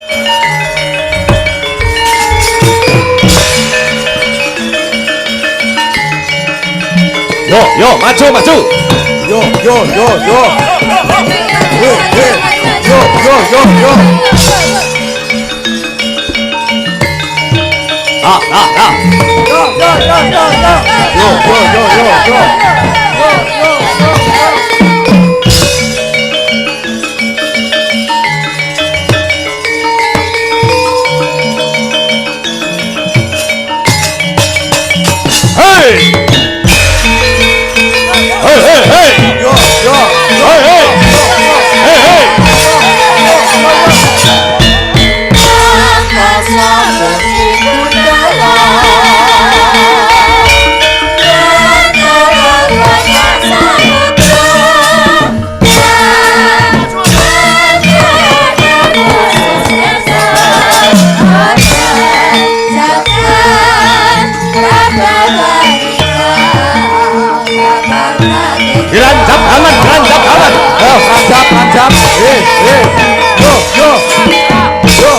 Yo, yo, maju, maju. Yo, yo, yo, yo. Yo, yo, yo, yo, yo. Ah, ah, ah. Yo, yo, yo, yo, yo. Yo, yo, yo, yo, yo. Yo, yo, yo, yo. Hey! Hey, hey, hey! Yo, yo, hey, hey! Hey, hey! Dirancap tangan, dirancap tangan. Yo, rancap, rancap. Eh, eh. Yo, yo. Yo.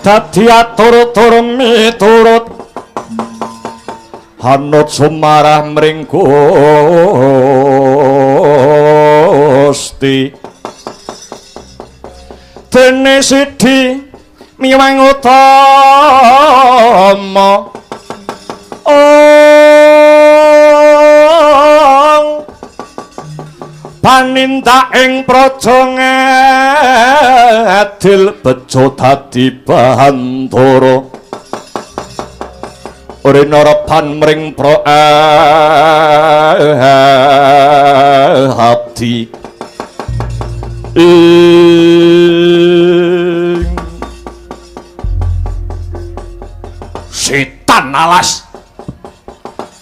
Dadi atur turun miturut hanut sumarah mring Gusti. Dene sidi miwang utama ong panindak ing praja ngadil bejo dadi bantara. Rina reban mring abdi ing setan alas,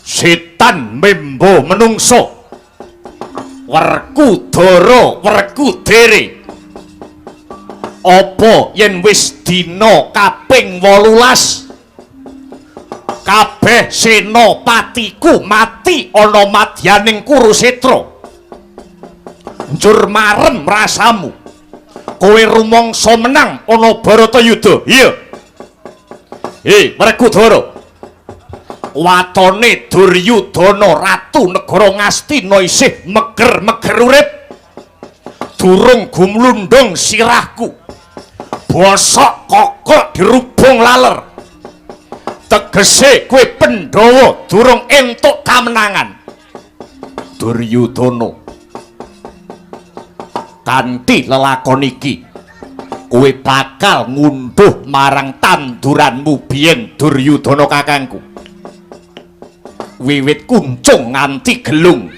setan membo menungso, Werkudara Werkudere, apa yen wis dina kaping 18 kabeh senopatiku mati ana madyaning Kurusetra? Njur marem rasamu, kowe rumangsa menang ana Bharatayuda. Iya. Hei Werkudara, watone Duryudana ratu negara Ngastina isih meger-meger urip, durung gumlundung sirahku, bosok kokok dirubung laler. Tegese kowe Pandhawa durung entuk kamenangan. Duryudana, kanthi lelakon iki kowe bakal ngunduh marang tanduranmu biyen Duryudana kakangku. Wiwit kuncung nganti gelung,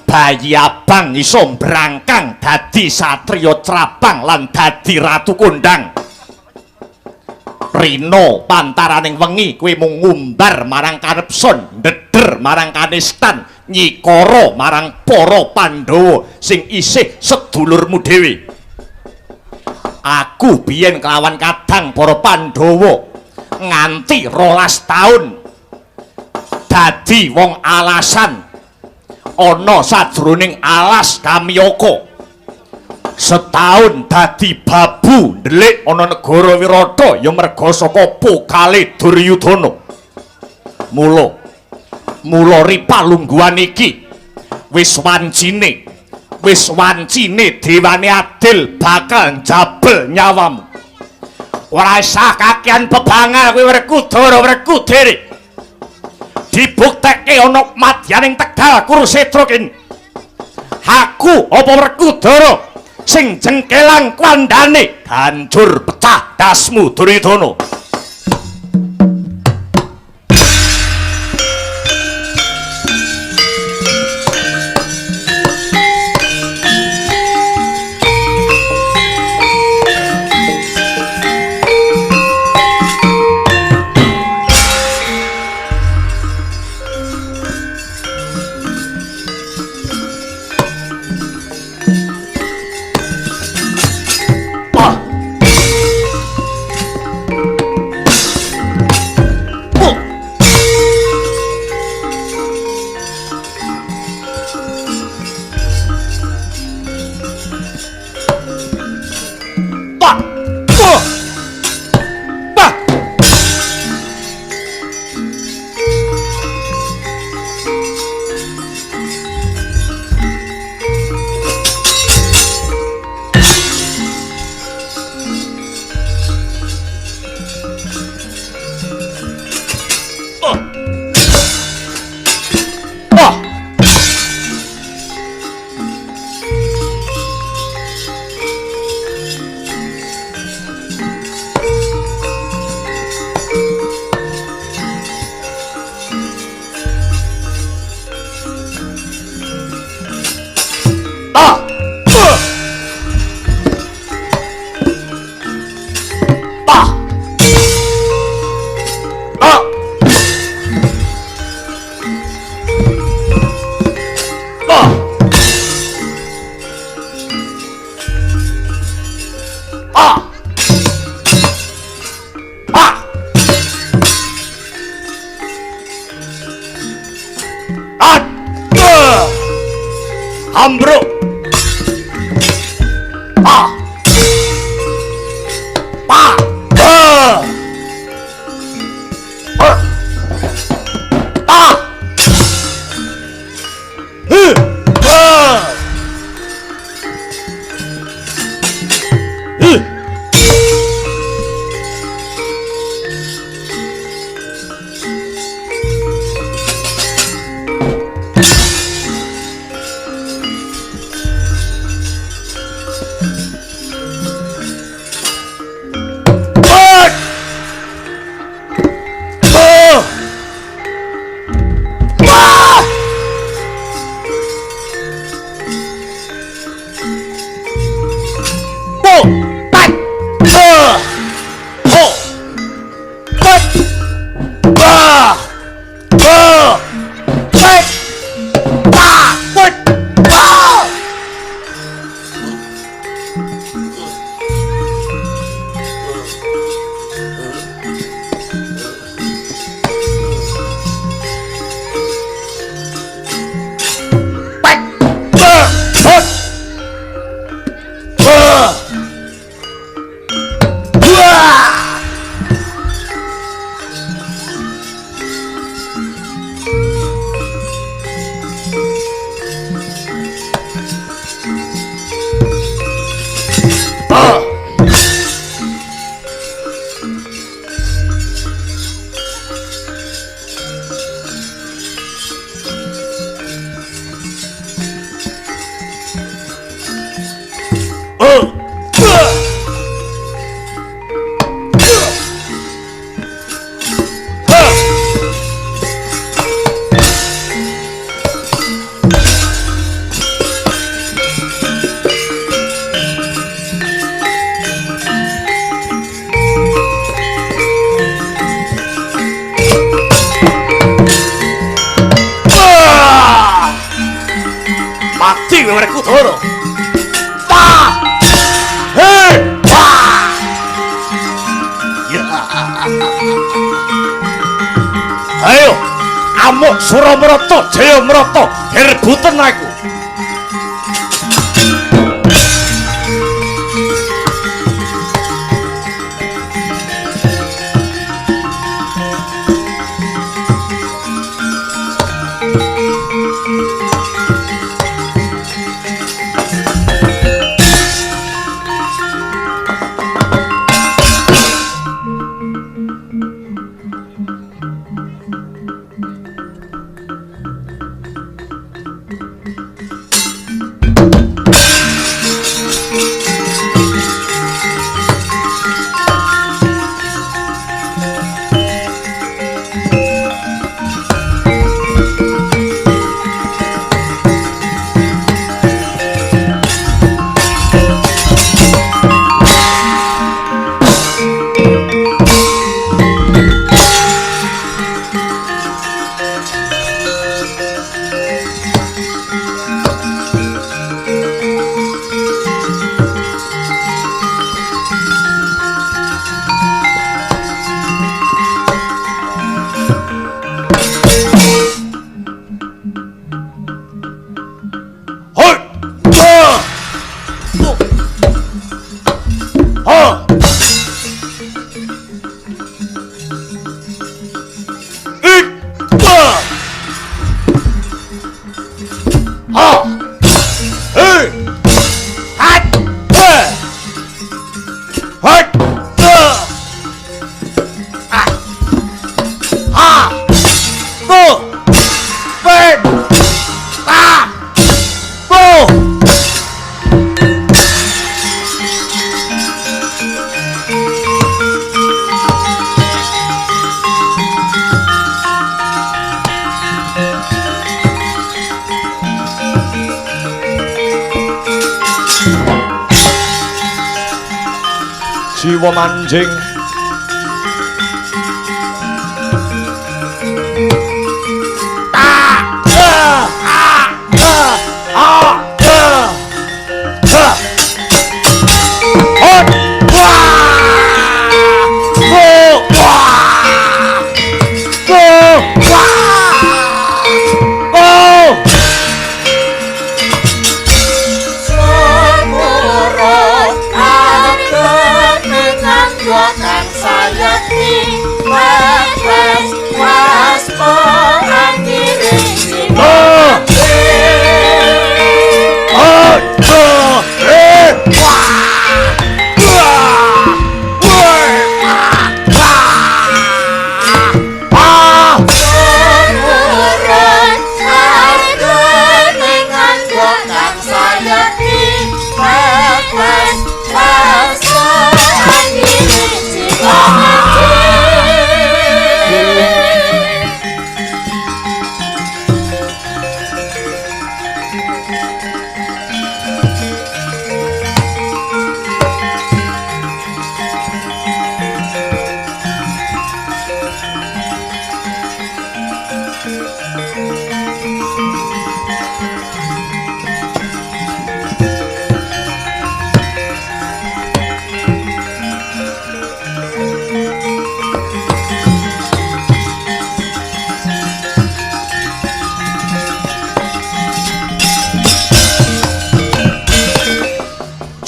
bayi abang iso mbrangkang dadi satriya trapang lan dadi ratu kondang. Rina pantaraning wengi kowe mung ngumbar marang Kanepson, ndeder marang Kanistan, nyikara marang para Pandhawa sing isih sedulurmu dhewe. Aku biyen kelawan kadang para Pandhawa nganti 12 taun dadi wong alasan ana sajroning alas Kamyaka. Setahun dadi babu ndelik ana negara Wirata ya merga saka pokale Duryudana. Mula ripalungguhan iki wis wancine dewane adil bakal njabel nyawamu. Ora usah kakean bebangal kowe Werkudara Werkudere. Dibuktekke ana madyaning Tegal Kurusetra kene. Aku apa Werkudara sing jengkelang kandhane hancur pecah dasmu Duryudana. Ambruk. Pa. Pa. Pa. Pa. Hu. Pa. Hu. Mati kowe Werkudara. Ta! He! Wah! Ya. Ayo, amuk Suramrata, Jayamrata, herbuten aku. Jiwa manjing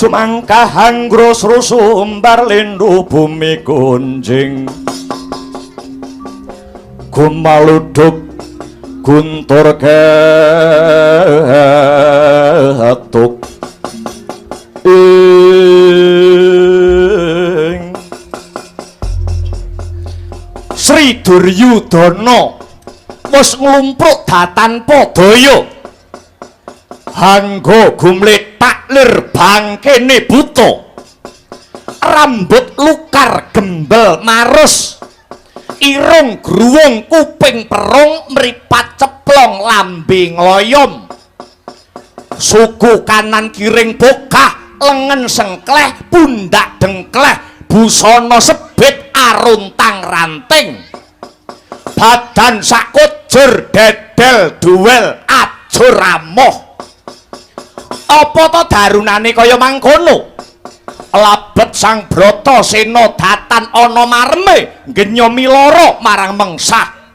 Sumangkah anggrus-rusumbar lindu bumi gunjing, gumaluduk guntur ketuk ing Sri Duryudana wis nglumpruk datanpa daya. Hanggo gumlethak lir bangkene buta, rambut lukar gembel marus, irung gruwung kuping perung, mripat ceplong lambe ngloyom, suku kanan kiring bokah, lengen sengkleh pundak dengkleh, busana sebit aruntang ranting, badan sakujur dedel duwel ajur amoh. Apa to darunane kaya mangkono? Labet Sang Bratasena datan ana mareme genyo milara marang mengsah,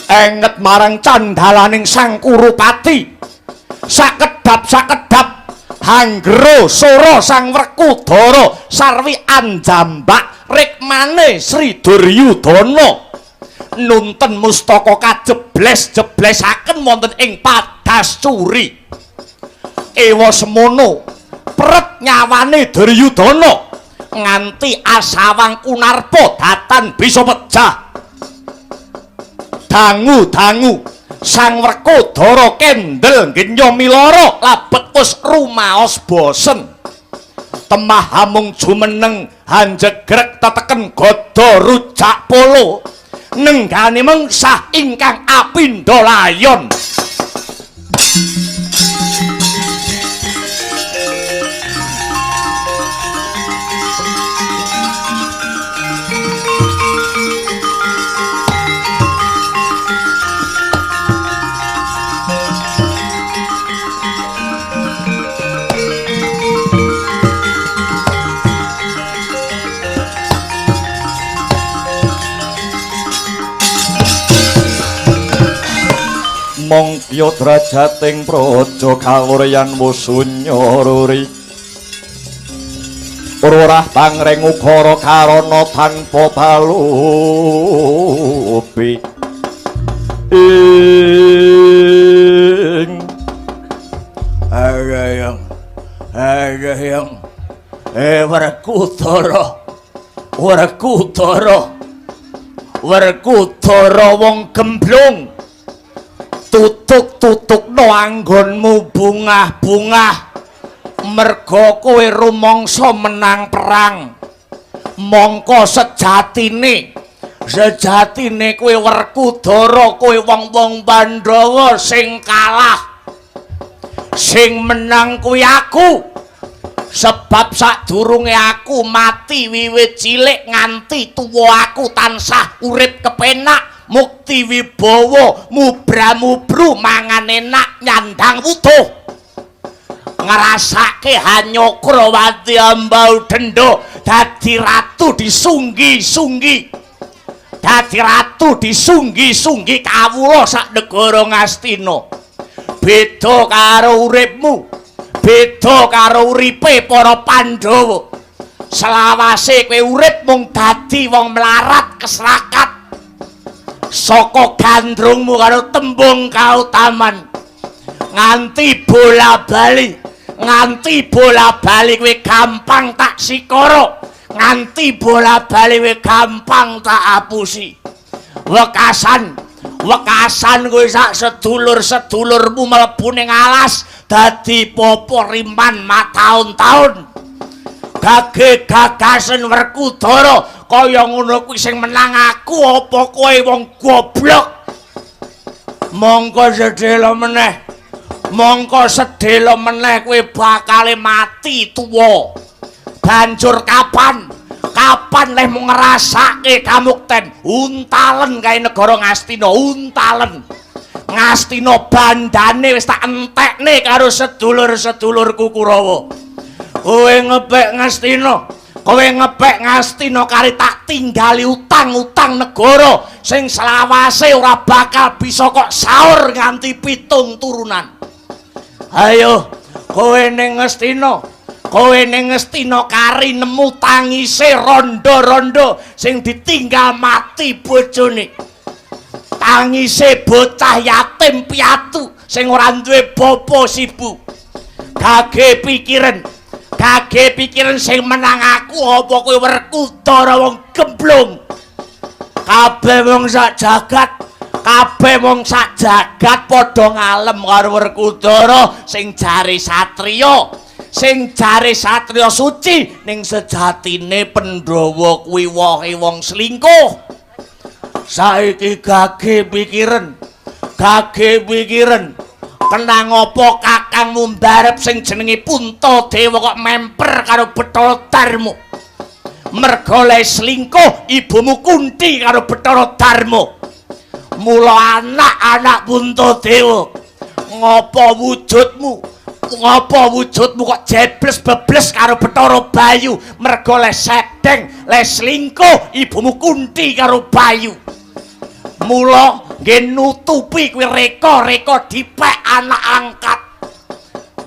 enget marang candhalaning Sang Kurupati. Sakedhap-sakedhap hanggro sora Sang Werkudara sarwi anjambak rikmane Sri Duryudana nunten mustaka kajebles-jeblesaken wonten ing padascuri. Ewa semono pret nyawane Duryudana nganti asawang kunarpa datan bisa pejah. Dangu-dangu Sang Werkudara kendel genyo milara labet wis rumaos bosen. Temah hamung jumeneng hanjegrek teteken gada rujak polo nenggane mengsah ingkang apindha layon. Mongkya drajating praja kawuryan wusunya ruri Ururah pangreng ukara karana tanpa palupi ing Agayang agayang Werkudara Werkudara Werkudara wong gemblung, tutuk-tutukno anggonmu bungah-bungah merga kowe rumangsa menang perang. Mongko sejatine sejatine kowe Werkudara, kowe wong-wong Pandhawa sing kalah, sing menang kuwi aku. Sebab sadurunge aku mati wiwit cilik nganti tuwa aku tansah urip kepenak, mukti wibawa, mubra-mubru, mangan enak, nyandang wutuh, ngrasake Hanyokrawati ambau denda, dadi ratu disunggi-sunggi, dadi ratu disunggi-sunggi kawula sak negara Ngastina. Beda karo uripmu, beda karo uripe para Pandhawa. Selawase kowe urip mung dadi wong melarat kesrakat saka gandrungmu karo tembung kautaman, nganti bola-bali, nganti bola-bali kowe gampang tak sikara, nganti bola-bali kowe gampang tak apusi. Wekasan, wekasan kowe sak sedulur-sedulurmu mlebu ning alas dadi popo riman mataun-taun. Gage gagasen Werkudara kaya ngono kuwi sing menang aku apa kowe wong goblok? Mongko sedhela meneh, mongko sedhela meneh kowe bakale mati tuwa. Banjur kapan? Kapan lehmu ngrasake kamukten? Untalen kae negara Ngastina, untalen. Ngastina bandane wis tak entekne karo sedulur-sedulurku Kurawa. Kowe ngepek Ngastina, kowe ngepek Ngastina kari tak tinggali utang-utang negara sing selawase ora bakal bisa kok saur nganti 7 turunan. Ayo, kowe ning Ngastina, kowe ning Ngastina kari nemu tangise rondo-rondo sing ditinggal mati bojone. Tangise bocah yatim piatu sing ora duwe bapa sibu. Gage pikiran, gage pikiran sing menang aku apa kowe Werkudara wong gemblung. Kabeh wong sak jagat, Kabeh wong sak jagat padha ngalem karo Werkudara sing jare satriya. Sing jare satriya suci ning sejatine Pandhawa kuwi wohe wong selingkuh. Saiki gage pikiran. Gage pikiran. Kenang apa kakangmu mbarep sing jenenge Puntadewa kok memper karo Bathara Darma? Merga le selingkuh ibumu Kunti karo Bathara Darma. Mula anak-anak Puntadewa, ngapa wujudmu? Ngapa wujudmu kok jebles-bebles karo Bathara Bayu? Merga le sedeng, le selingkuh ibumu Kunti karo Bayu. Mula nggih nutupi kuwi reka-reka dipek anak angkat.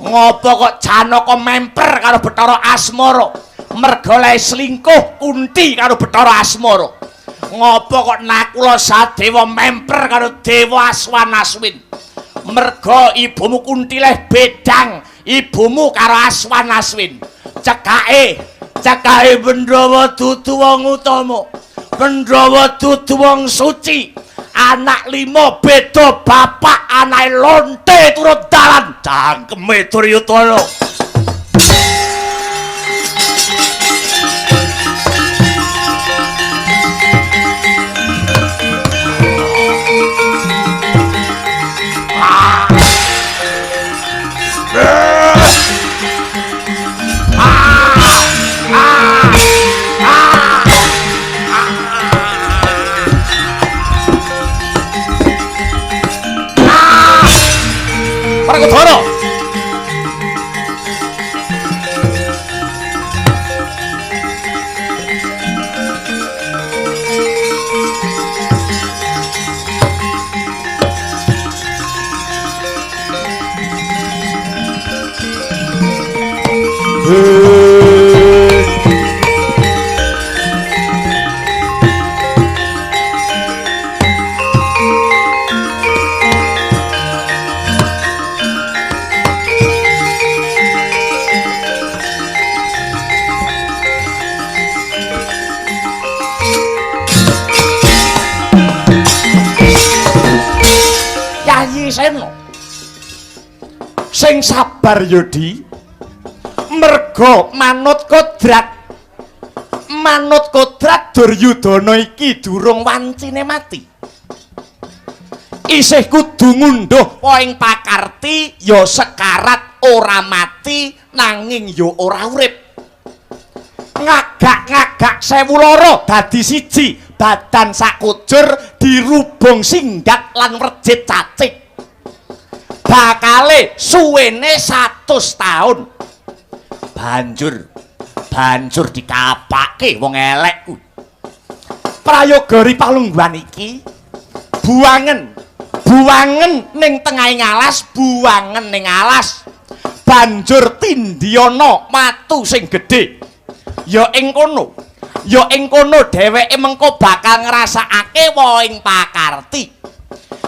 Ngapa kok Janaka memper karo Bathara Asmara? Merga le selingkuh Kunti karo Bathara Asmara. Ngapa kok Nakula Sadewa memper karo Dewa Aswan Aswin? Merga ibumu Kunti leh bedang ibumu karo Aswan Aswin. Cekake, cekake Pandhawa dudu wong utama. Pandhawa dudu wong suci. Anak lima beda bapak, anake lonte turut dalan. Cangkeme Duryudana. Werkudara. Seno sing sabar Yodi, merga manut kodrat, manut kodrat Duryudana iki durung wancine mati, isih kudu ngunduh poing pakarti, ya sekarat ora mati nanging ya ora urip. Ngagak-ngagak 1002 dadi siji, badan sakujur dirubung singgat lan werjit cacing. Bakale suwene 100 tahun. Banjur dikapake wong elek kuwi. Prayoga ri palungguhan iki buangen ning tengahing alas, buangen ning alas. Banjur tindhiyana watu sing gedhe. Ya ing kono, ya ing kono dheweke mengko bakal ngrasakake wohing pakarti.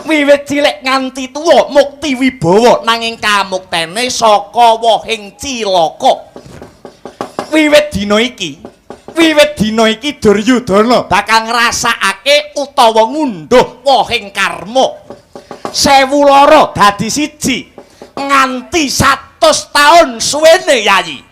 Wiwit cilik nganti tuwa mukti wibawa nanging kamuktene saka wohing cilaka. Wiwit dina iki Duryudana bakal ngrasakake utawa ngunduh wohing karma. 1002 dadi siji nganti 100 taun suwene Yayi.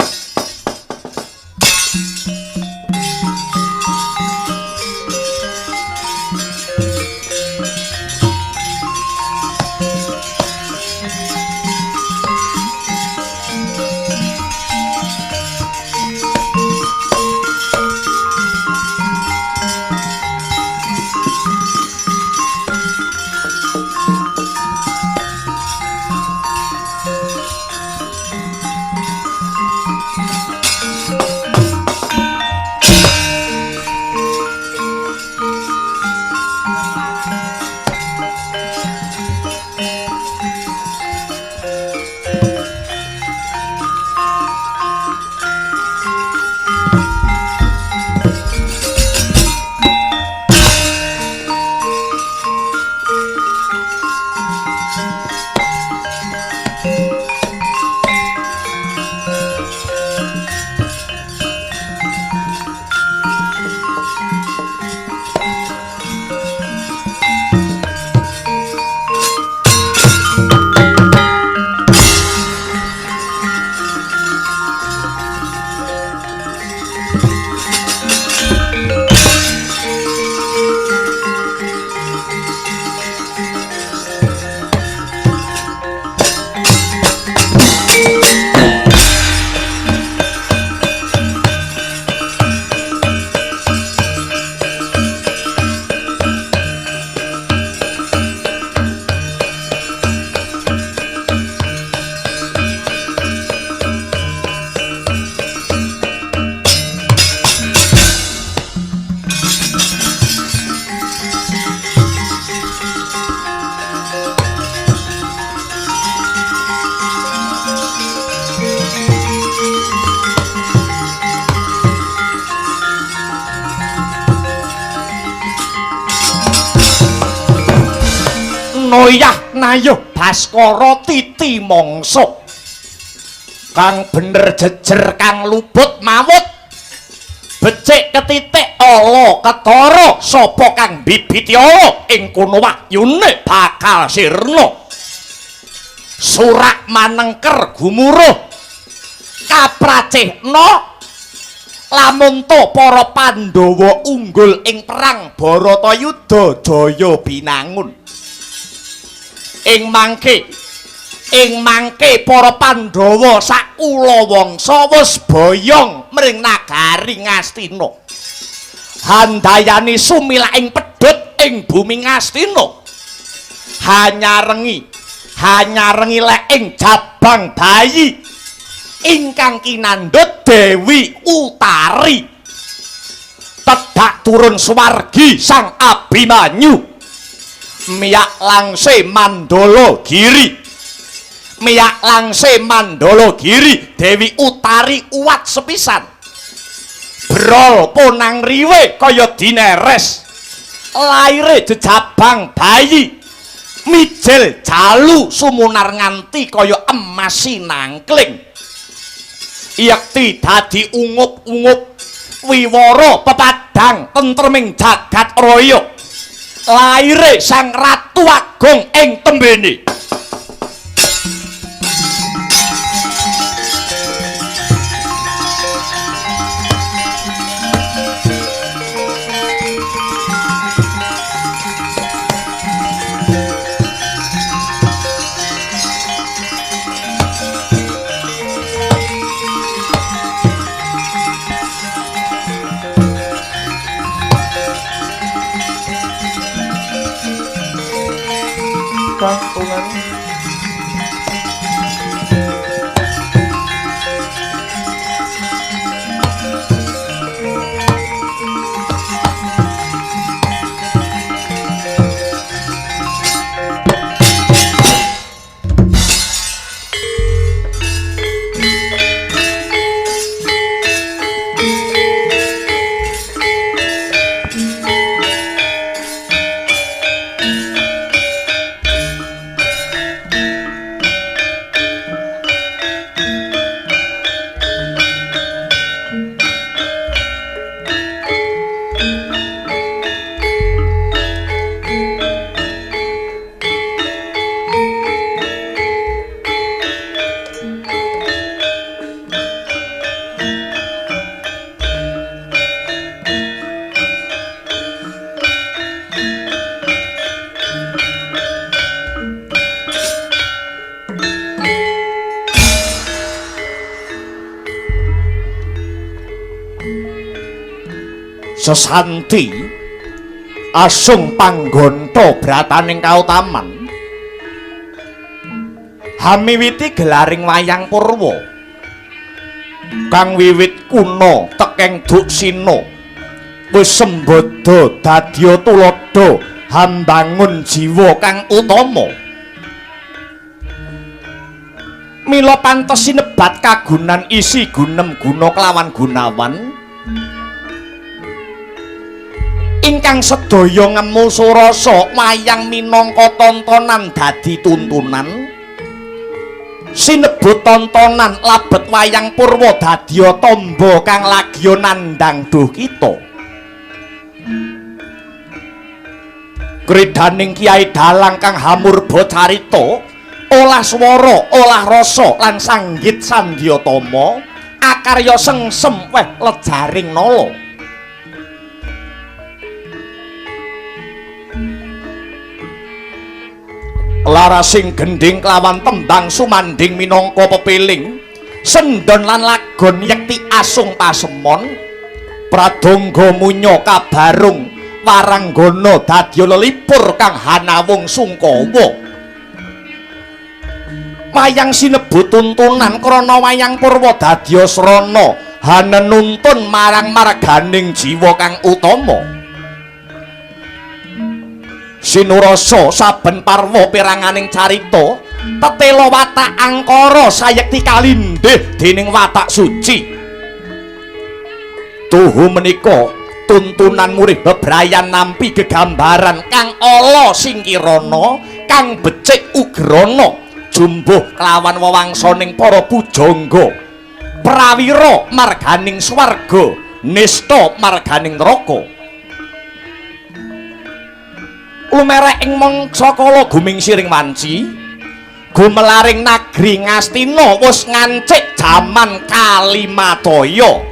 Kinayah nayuh Baskara titi mangsa kang bener jejer kang luput mawut becik ketitik ala ketara sapa kang bibiti ala ing kono wahyune bakal sirna. Surak manengker gumuruh kapracehna lamun to para Pandhawa unggul ing perang Bharatayuda jaya binangun. Ing mangke para Pandhawa sak kulawangsa wis boyong mring nagari Ngastina. Handayani sumilaking pedhot ing bumi Ngastina. Hanyarengi leking jabang bayi ingkang kinandhut Dewi Utari. Tedak turun swargi Sang Abimanyu. Miyak langse Mandala Giri. Miyak langse Mandala Giri Dewi Utari uwat sepisan. Brol ponang riwe kaya dineres. Laire jejabang bayi mijil jalu sumunar nganti kaya emas sinangkling. Yekti dadi ungup-ungup wiwara pepadang tentreming jagat raya. Laire Sang Ratu Agung ing tembene. Kantungan Sesanti asung panggonta brataning kautaman hamiwiti gelaring wayang purwa kang wiwit kuna tekeng duksina wis sembada dadya tuladha hambangun jiwa kang utama. Mila pantes sinebat kagunan isi gunem guna kelawan gunawan ingkang sedaya ngemu surasa wayang minangka tontonan dadi tuntunan. Sinebut tontonan labet wayang purwa dadya tamba kang lagya nandhang duh kita. Kridaning Kyai Dalang kang hamurba carita, olah swara, olah rasa lan sanggit sandyatama akarya sengsem weh lejaring nala. Larasing gendhing kelawan tembang sumandhing minangka pepiling sendon lan lagon yekti asung pasemon pradangga munya kabarung waranggana dadya lelipur kang hanawung sungkawa. Wayang sinebut tuntunan krana wayang purwa dadya srana hanenuntun marang marganing jiwa kang utama. Sinurasa saben parwa peranganing carita tetela watak angkara sayekti kalindih dening watak suci. Tuhu menika tuntunan murih bebrayan nampi gegambaran kang ala singkirana Kang becik ugrana jumbuh kelawan wewangsaning para pujangga. Prawira marganing swarga, nista marganing neraka. Lumerek ing mangsa kala gumingsiring wanci, gumelaring nagri Ngastina wis ngancik jaman Kalimataya.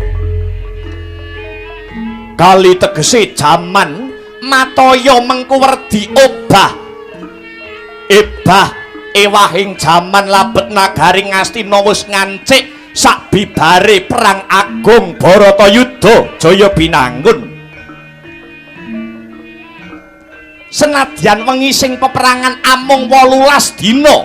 Kali tegese jaman, mataya mengku werdi obah. Ebah ewahing jaman labet nagari Ngastina wis ngancik sakbibare perang agung Bharatayuda Jaya Binangun. Senadyan wengi sing peperangan amung 18 dina,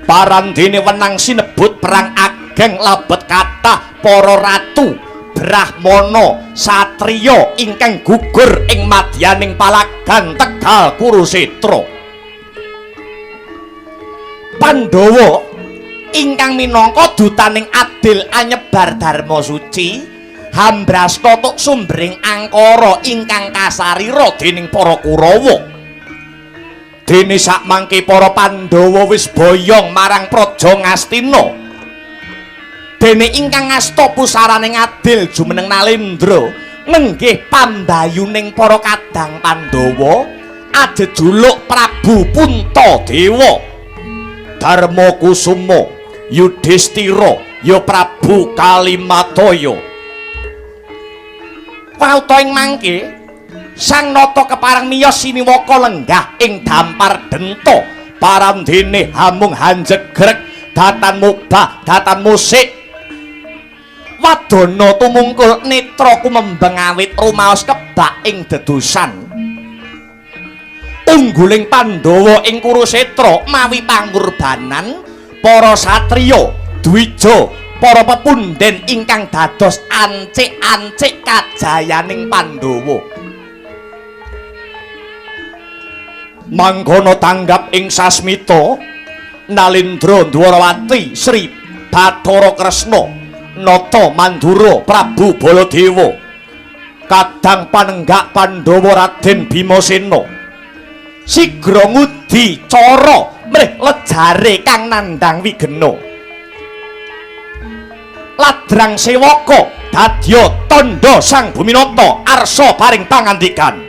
parandene wenang sinebut perang ageng labet kathah para ratu, brahmana, satriya ingkang gugur ing madyaning palagan Tegal Kurusetra. Pandhawa ingkang minangka dutaning adil anyebar dharma suci, hambrasta tuk sumbering angkara ingkang kasarira dening para Kurawa. Dene sakmangke para Pandhawa wis boyong marang Praja Ngastina. Dene ingkang ngasta pusaraning adil jumeneng Nalendra nenggih pambayuning para kadang Pandhawa ajejuluk Prabu Puntadewa. Darma Kusuma Yudhistira ya Prabu Kalimataya. Wauta ing mangke Sang Nata kepareng miyos siniwaka lenggah ing dampar denta, parandene hamung hanjegrek datan mubah datan musik. Wadana tumungkul netra kumembeng awit rumaos kebak ing dedusan. Ungguling Pandhawa ing Kurusetra mawi pangurbanan para satriya dwija para pepundhen ingkang dados ancik-ancik kajayaning Pandhawa. Mangkono tanggap ing sasmita Nalendra Dwarawati Sri Bathara Kresna Nata Mandura Prabu Baladewa kadang panenggak Pandhawa Raden Bimasena sigra ngudi cara mrih lejare kang nandhang wigena. Ladrang sewaka dadya tandha Sang Buminata arsa paring pangandikan.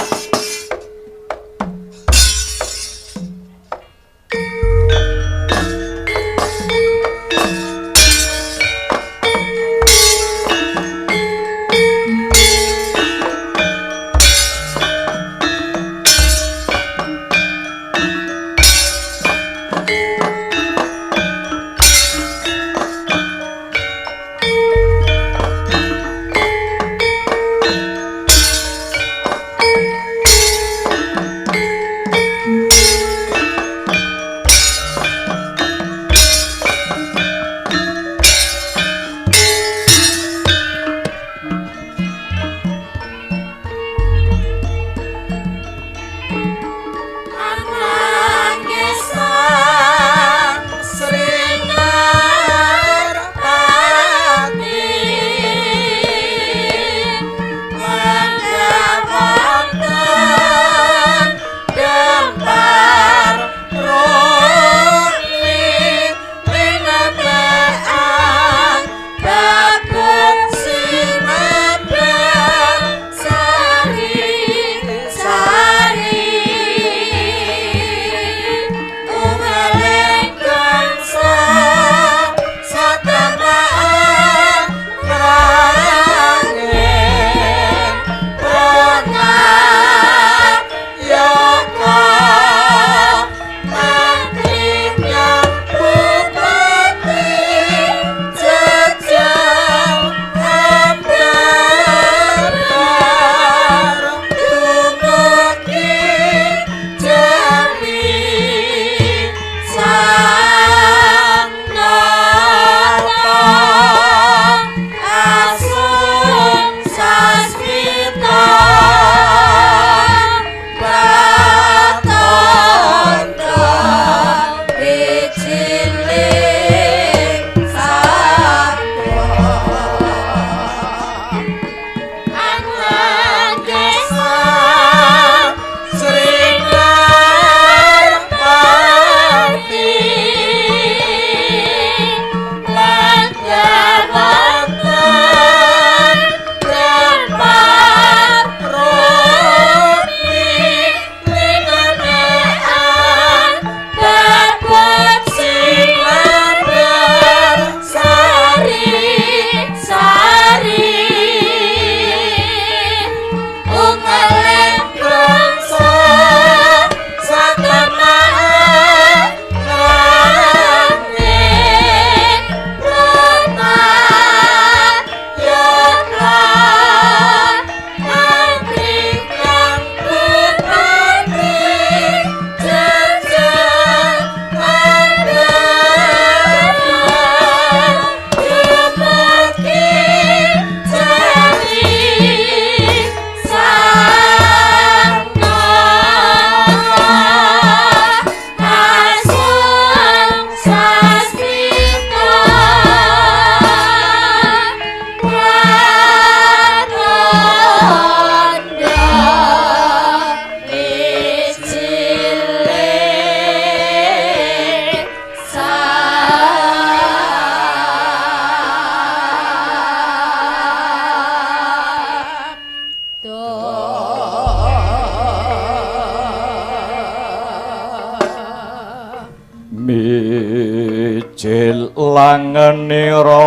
Langenira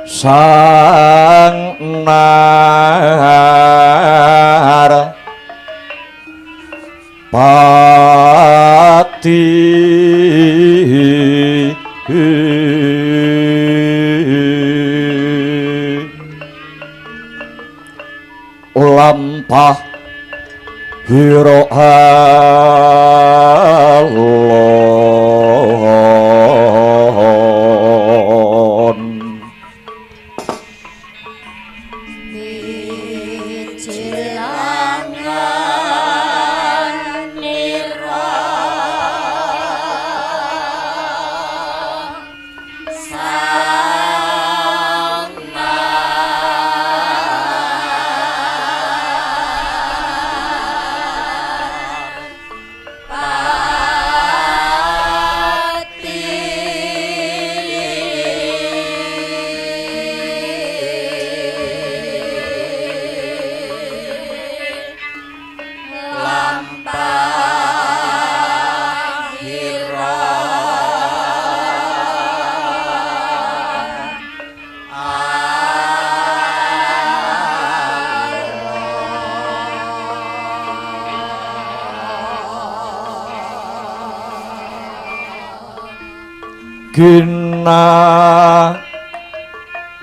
sang nar pati lampah hira alon. Gina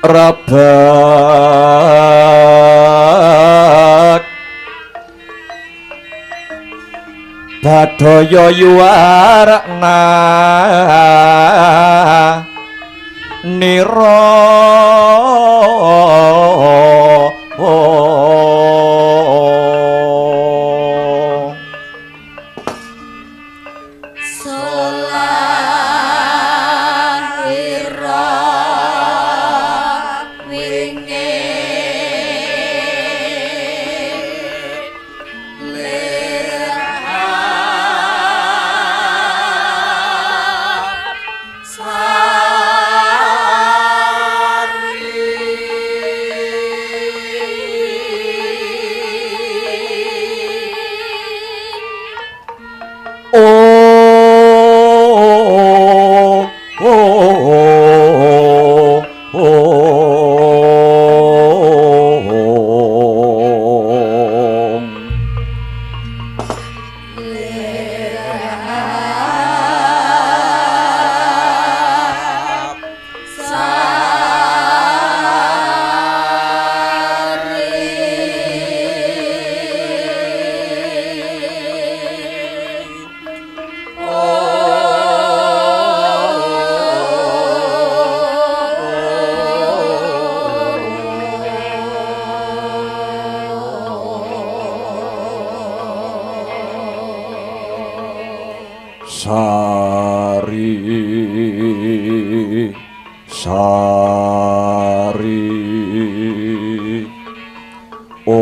rabak badaya yuwarna nira Sari sari ong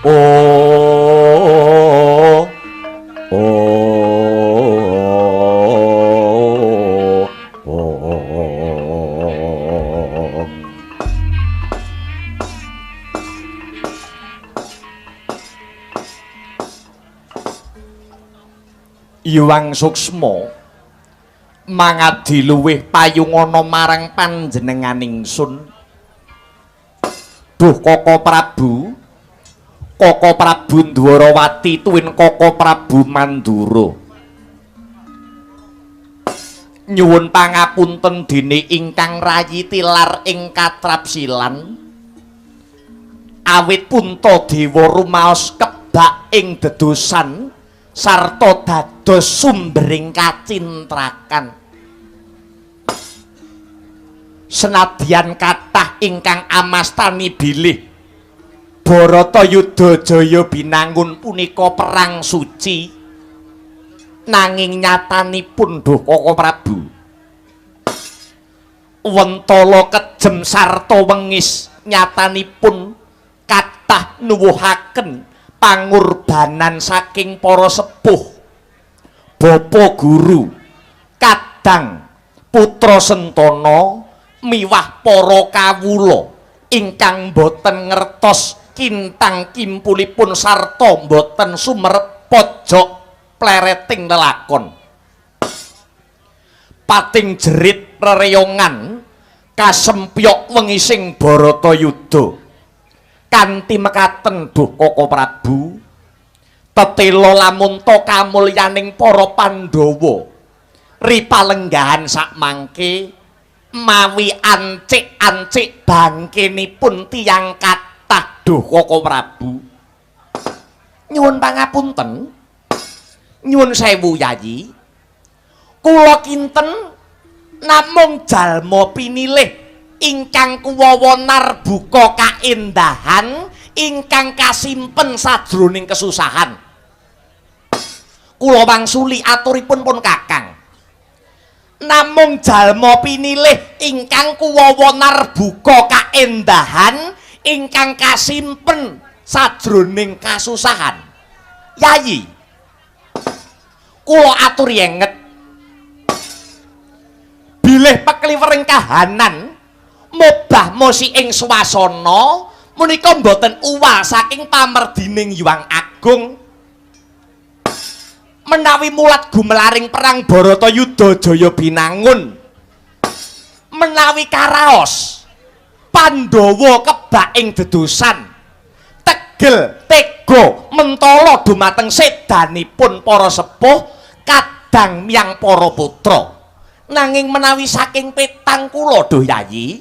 o o ong. Hyang Suksma mangadi luwih payungana marang panjenenganing sun. Duh Koko Prabu, Koko Prabu Ndwarawati tuwin Koko Prabu Mandura. Nyuwun pangapunten dene ingkang rayi tilar ing katrapsilan. Awit Puntadewa rumaos kebak ing dedosan sarta dados sumbering kacintrakan. Senadyan kathah ingkang amastani bilih Bharatayuda Jaya binangun punika perang suci, nanging nyatanipun duh Koko Prabu wentala kejem sarta wengis nyatanipun kathah nuwuhaken pangorbanan saking para sepuh, bapa guru, kadang putra sentana miwah para kawula ingkang boten ngertos Kintang kimpulipun sarta boten sumerep pojok plereting lelakon. Pating jerit rereyongan kasempyok wengi sing Baratayuda. Kanthi mekaten duh Koko Prabu, tetela lamunta kamulyaning para Pandhawa ripalenggahan sakmangke mawi ancik-ancik bangkenipun tiyang kathah duh Koko Prabu. Nyuwun pangapunten, nyuwun sewu Yayi, kula kinten namung jalma pinilih ingkang kuwawa narbuka kaendahan ingkang kasimpen sajroning kesusahan. Kula wangsuli aturipun pun Kakang. Namung jalma pinilih ingkang kuwawa narbuka kaendahan ingkang kasimpen sajroning kasusahan. Yayi, kula aturi enget bilih pekliwering kahanan mobah mosi ing swasana menika mboten uwal saking pamerdining Hyang Agung. Menawi mulat gumelaring perang Baratayuda Jaya Binangun, menawi karaos Pandhawa kebak ing dedosan tegel tega mentala dumateng sedanipun para sepuh kadang miyang para putra. Nanging menawi saking petang kula duh Yayi,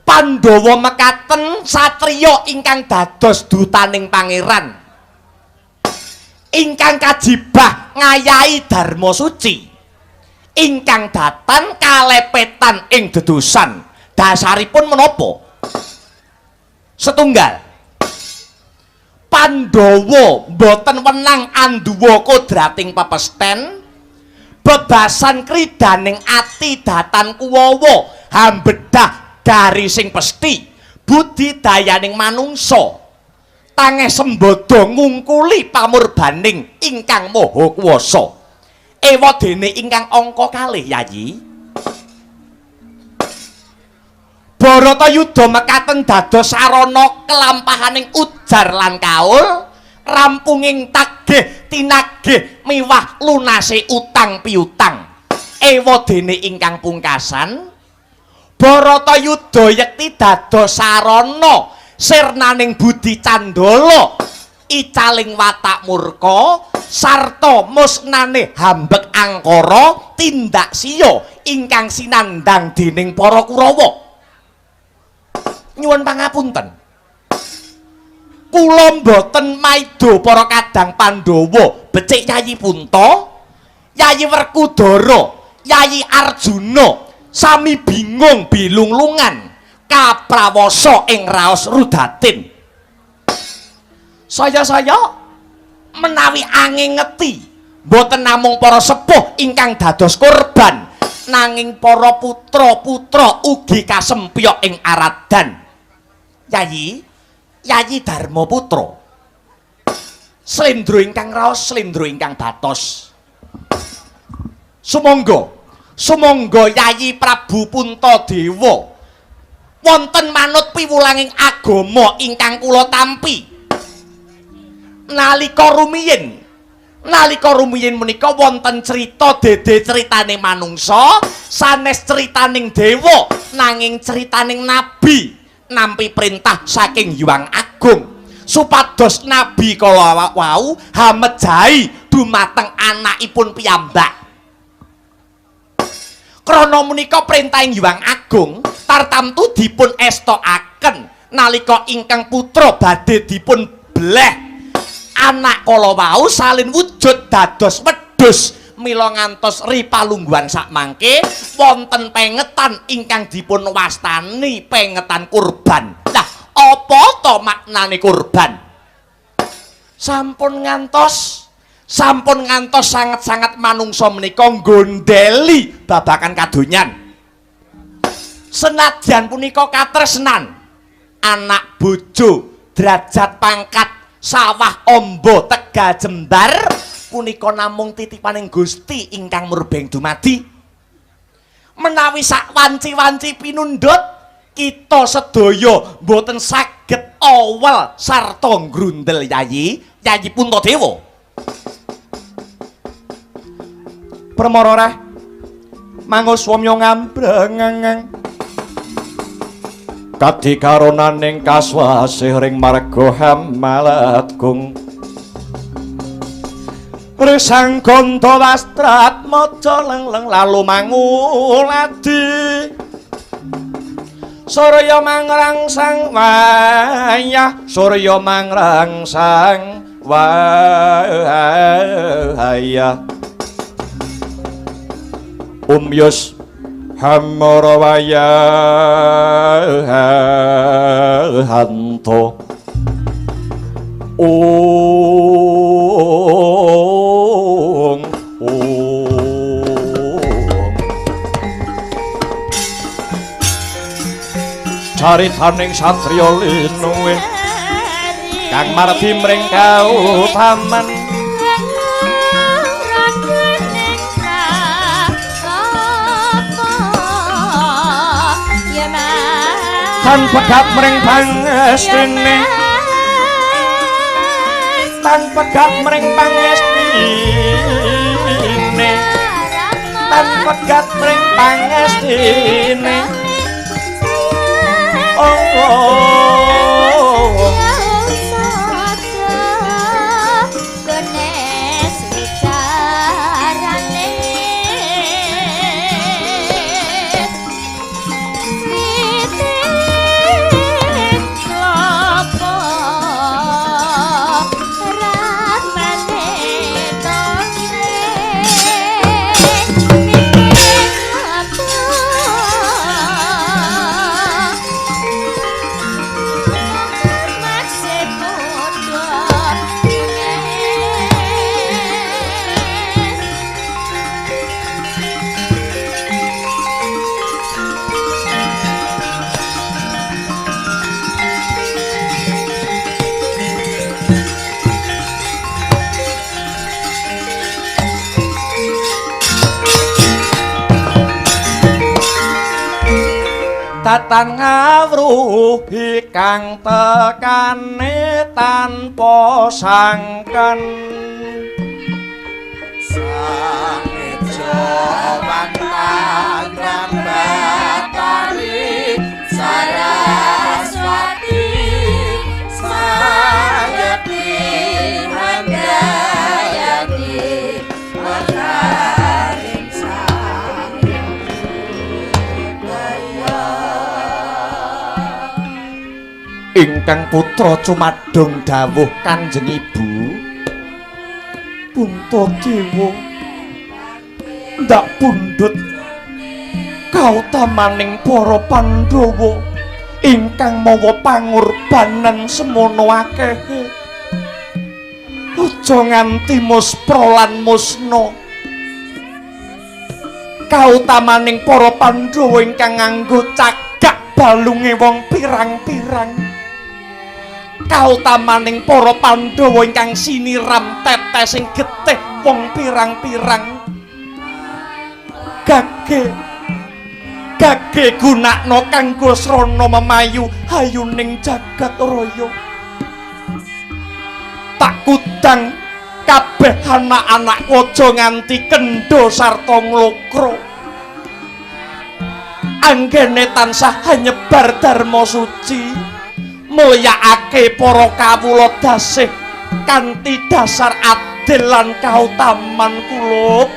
Pandhawa mekaten satriya ingkang dados dutaning pangeran ingkang kajibah ngayahi dharma suci ingkang datan kalepetan ing dedosan. Dasaripun menapa? Setunggal, Pandhawa mboten wenang anduwa kodrating pepesten, bebasan kridaning ati datan kuwawa hambedah garising pesti budidayaning manungsa tangeh sembada ngungkuli pamurbaning ingkang maha kuwasa. Ewadene ingkang angka kalih Yayi, Baratayuda mekaten dados sarana kelampahaning ujar lan kaul, rampunging tagih tinagih miwah lunase utang piutang. Ewadene ingkang pungkasan, Baratayuda yekti dados sarana sirnaning budi candala icaling watak murka sarta musnane hambek angkara tindak siya ingkang sinandhang dening para Kurawa. Nyuwun pangapunten, kula mboten maido para kadang Pandhawa becik Yayi Punta, Yayi Werkudara, Yayi Arjuna sami bingung bilunglungan kaprawasa ing raos rudatin. Saya-saya menawi angengeti mboten namung para sepuh ingkang dados korban, nanging para putra-putra ugi kasempyok ing aradan. Yayi, Yayi Darma Putra, slendro ingkang raos, slendro ingkang batos. Sumangga, sumangga Yayi Prabu Puntadewa wonten manut piwulanging agama ingkang kula tampi. Nalika rumiyin menika wonten crita dede critane manungsa, sanes critaning dewa, nanging critaning nabi nampi perintah saking Hyang Agung supados nabi kala wau hamejahi dumateng anakipun piyambak. Krana menika perintahing Hyang Agung tartamtu dipun estokaken nalika ingkang putra badhe dipun beleh. Anak kala wau salin wujud dados wedhus mila ngantos ripalungguhan sakmangke wonten pengetan ingkang dipun wastani pengetan kurban. Lah apa to maknane kurban? Sampun ngantos sanget-sanget manungsa menika nggondheli babakan kadonyan. Senadyan punika katresnan anak bojo, derajat pangkat, sawah ombo, tegal jembar punika namung titipaning Gusti ingkang murbeng dumadi. Menawi sak wanci-wanci pinundhut kita sedaya mboten saged saged awel sarta ngrundel Yayi, Yayi Puntadewa. Permara reh manguswamya ngambreng kadi karonaning kaswasih ring marga Hamalatgung. Risang ganda wastratmaja lengleng lalu manguladi. Surya mangrangsang wayah, surya mangrangsang wayah. Umyus hamara wayahanto. Ong ong caritaning satriya linuwih kang mardi mring kautaman. Tan pegat mring pangestine, tan pegat mring pangestine, tan pegat mring pangestine. Oh, oh, oh. Datan ngawruhi kang tekane tanpa sangken. Sangeja wantan Batari Saraswati Sayati Handayani Mekaring ingkang putra cumadung dawuh Kanjeng Ibu Puntadewa ndak pundhut kautamaning para Pandhawa ingkang mawa pangorbanan semono akehe. Aja nganti muspra lan musna. Kautamaning para Pandhawa ingkang nganggo cagak balunge wong pirang-pirang. Kautamaning para Pandhawa ingkang siniram tetesing getih wong pirang-pirang. Gage gage gunakna kanggo srana memayu hayuning jagat raya. Tak kudang kabeh anak-anakku aja nganti kendho sarta nglokro. Anggene tansah nyebar dharma suci, mulyakake para kawula dasih kanthi dasar adil lan kautaman kula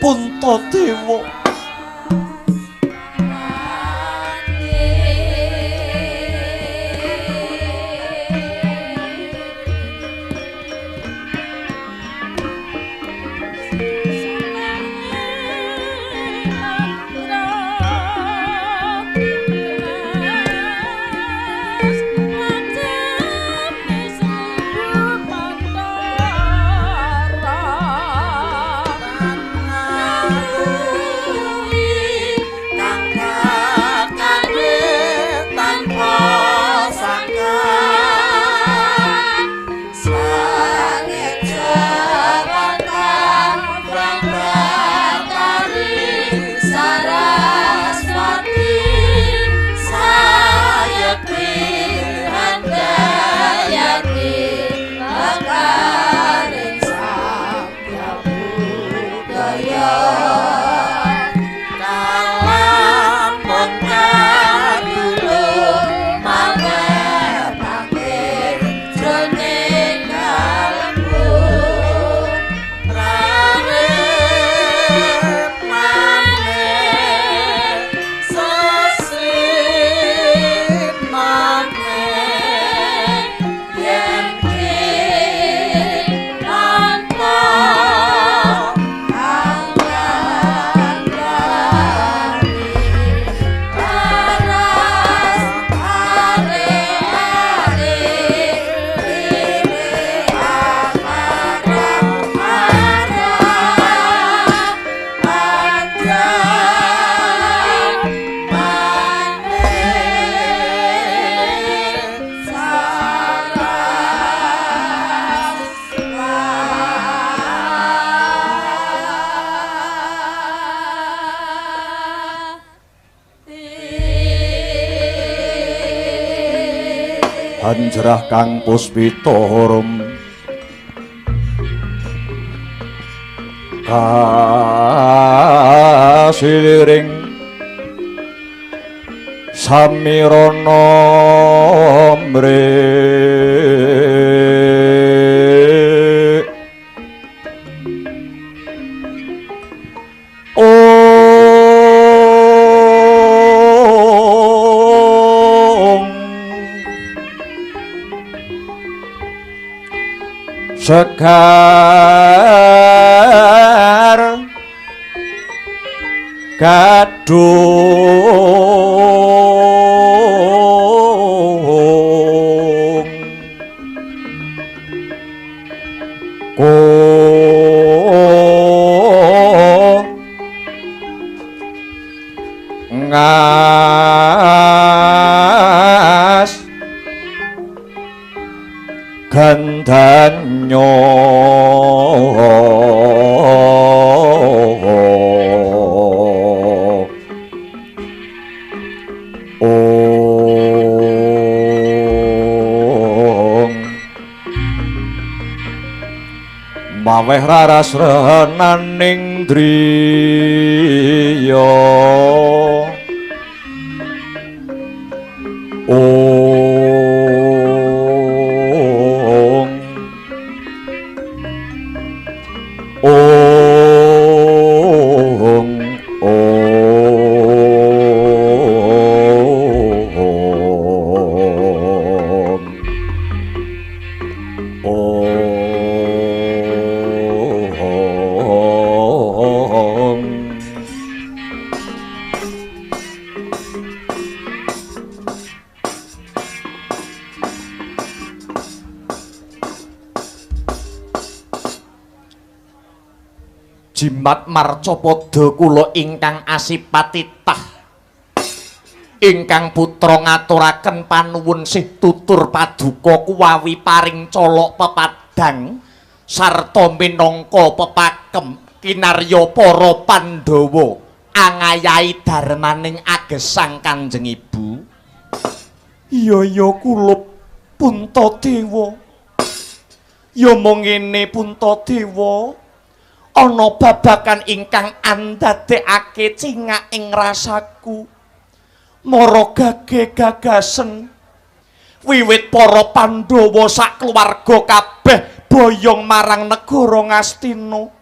Puntadewa. Thank you. Hanjrah kang puspita rum kasiliring samirana mrik Om Sekar Gadung Ko Ngas Gandanyo Om Maweh raras renaning driya Om Om Om Om Jimat marcapada kula ingkang asipatitah ingkang putra ngaturaken panuwun sih tutur paduka kuwawi paring colok pepadang sarta minangka pepakem kinarya para Pandhawa angayahi darmaning agesang Kanjeng Ibu. Iya ya kula Puntadewa. Ya mung ngene Puntadewa, ana babagan ingkang andadekake cingak ing rasaku. Mara gage gagasen wiwit para Pandhawa sakluwarga kabeh boyong marang negara Ngastina.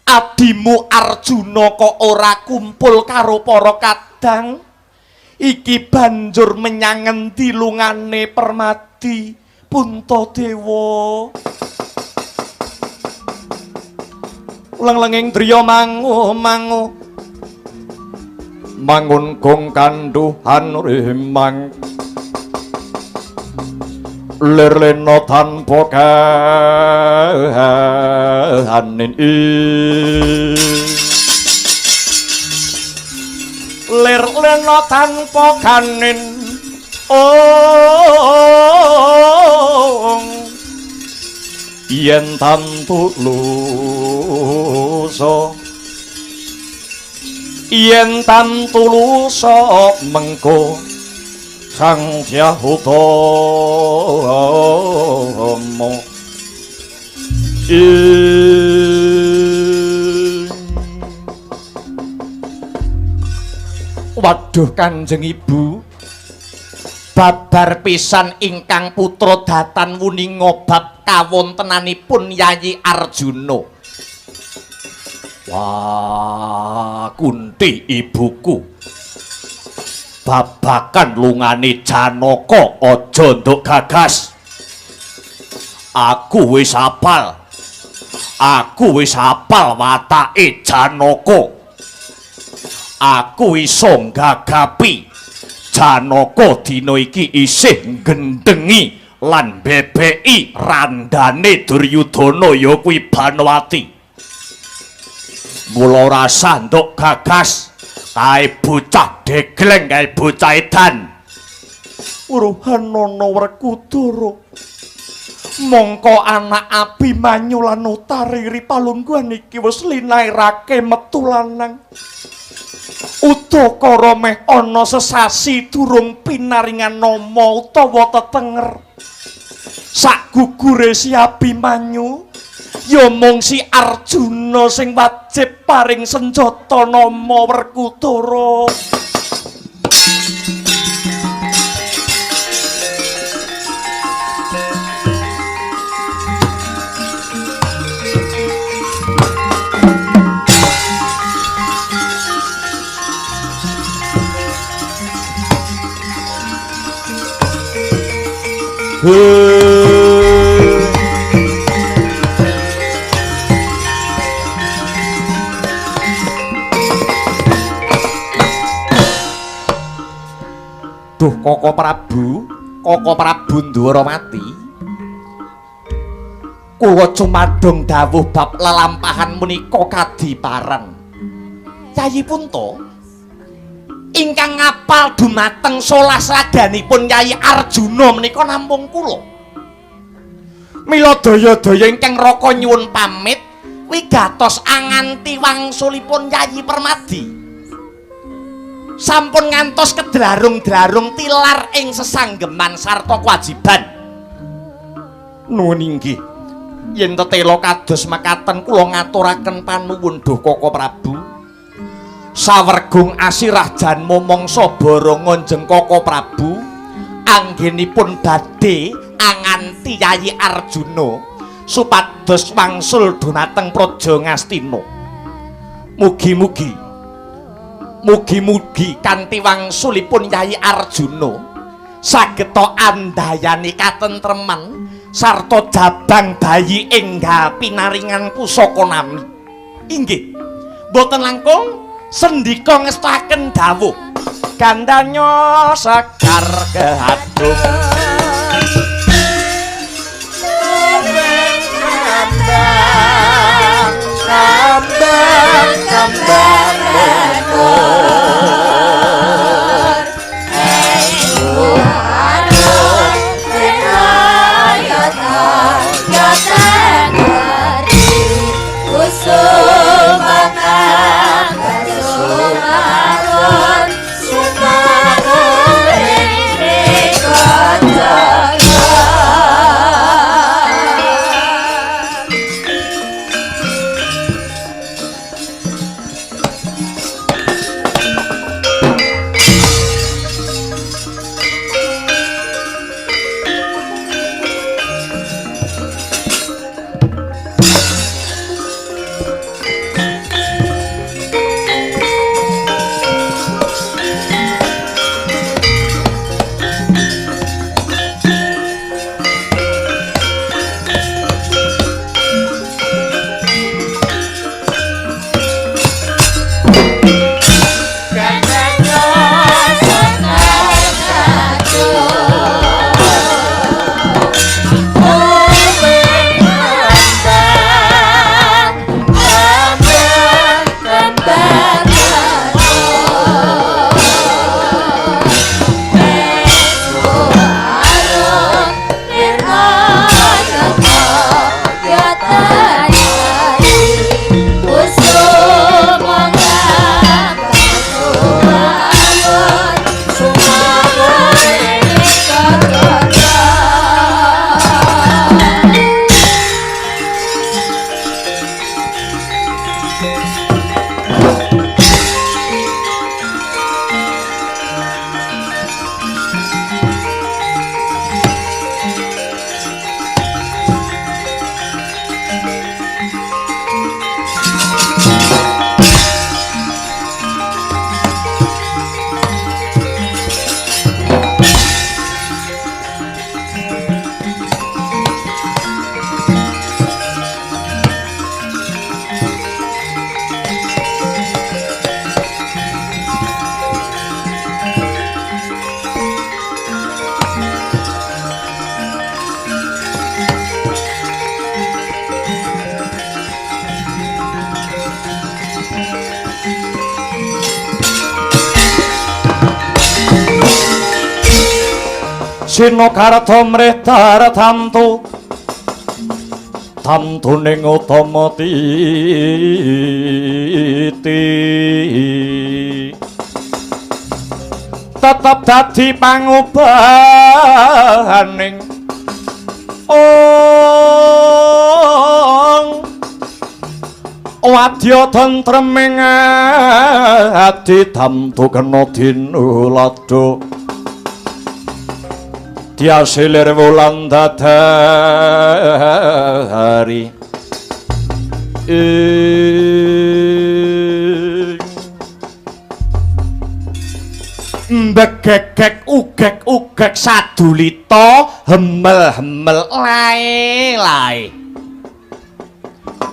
Adimu Arjuna kok ora kumpul karo para kadang? Iki banjur menyang ngendi lungane Permadi Puntadewa? Leng-lenging driya mangu mangu mangun gong kanduhan rimang lir lena tanpa kahanin lir lena tanpa kanin ong yen tantu lusa yen tantu lusa mengko Sang Hyang Utama. Waduh Kanjeng Ibu, babar pisan ingkang putra datan wuninga bab kawontenanipun Yayi Arjuna. Wah, Kunti ibuku, babakan lungane Janaka aja nduk gagas. Aku wis apal. Aku wis apal watake Janaka. Aku iso nggagapi Janaka dina iki isih nggendhengi lan bebeki randane Duryudana ya kuwi Banowati. Mula ora nduk gagas kae bocah degleng kae bocah edan. Uruhanana Werkudara, mongko anak Abimanyu lan Utariri palungguhan iki wis linairake metu lanang. Udakara meh ana sesasi durung pinaringan nama utawa tetenger. Sakgugure si Abimanyu ya mung si Arjuna sing wajib paring senjata nama Werkudara. Duh Koko Prabu, Koko Prabu Ndwarawati. Kula cumadung dawuh bab lelampahan menika kadipareng. Yayi Punta ingkang ngapal dumateng solas raganipun Yayi Arjuna menika namung kula. Mila daya-daya ingkang raka nyuwun pamit wigatos anganti wangsulipun Yayi Permadi. Sampun ngantos kedlarung-dlarung tilar ing sesanggeman sarta kewajiban. Nuwun inggih. Yen tetela kados mekaten kula ngaturaken panuwun duh Koko Prabu. Sawergung asirah janma mangsa baronga njeng Koko Prabu anggenipun badhe anganti Yayi Arjuna supados wangsul dumateng Praja Ngastina. Mugi-mugi mugi-mugi kanthi wangsulipun Yayi Arjuna sageta andayani katentreman sarta jabang bayi enggal pinaringan pusaka nami. Inggih, mboten langkung sendika ngestaken dawuh gandanya sekar kehadung. Kambang kambang kambang Sinokarta mrih tartamtu tamtuning utama titi. Tetep dadi pangubahaning ong wadya tentreming ati tamtu kena dinulada diasilir wulan dadari mbegegek ugek-ugek sadulita hemel-hemel lae-lae.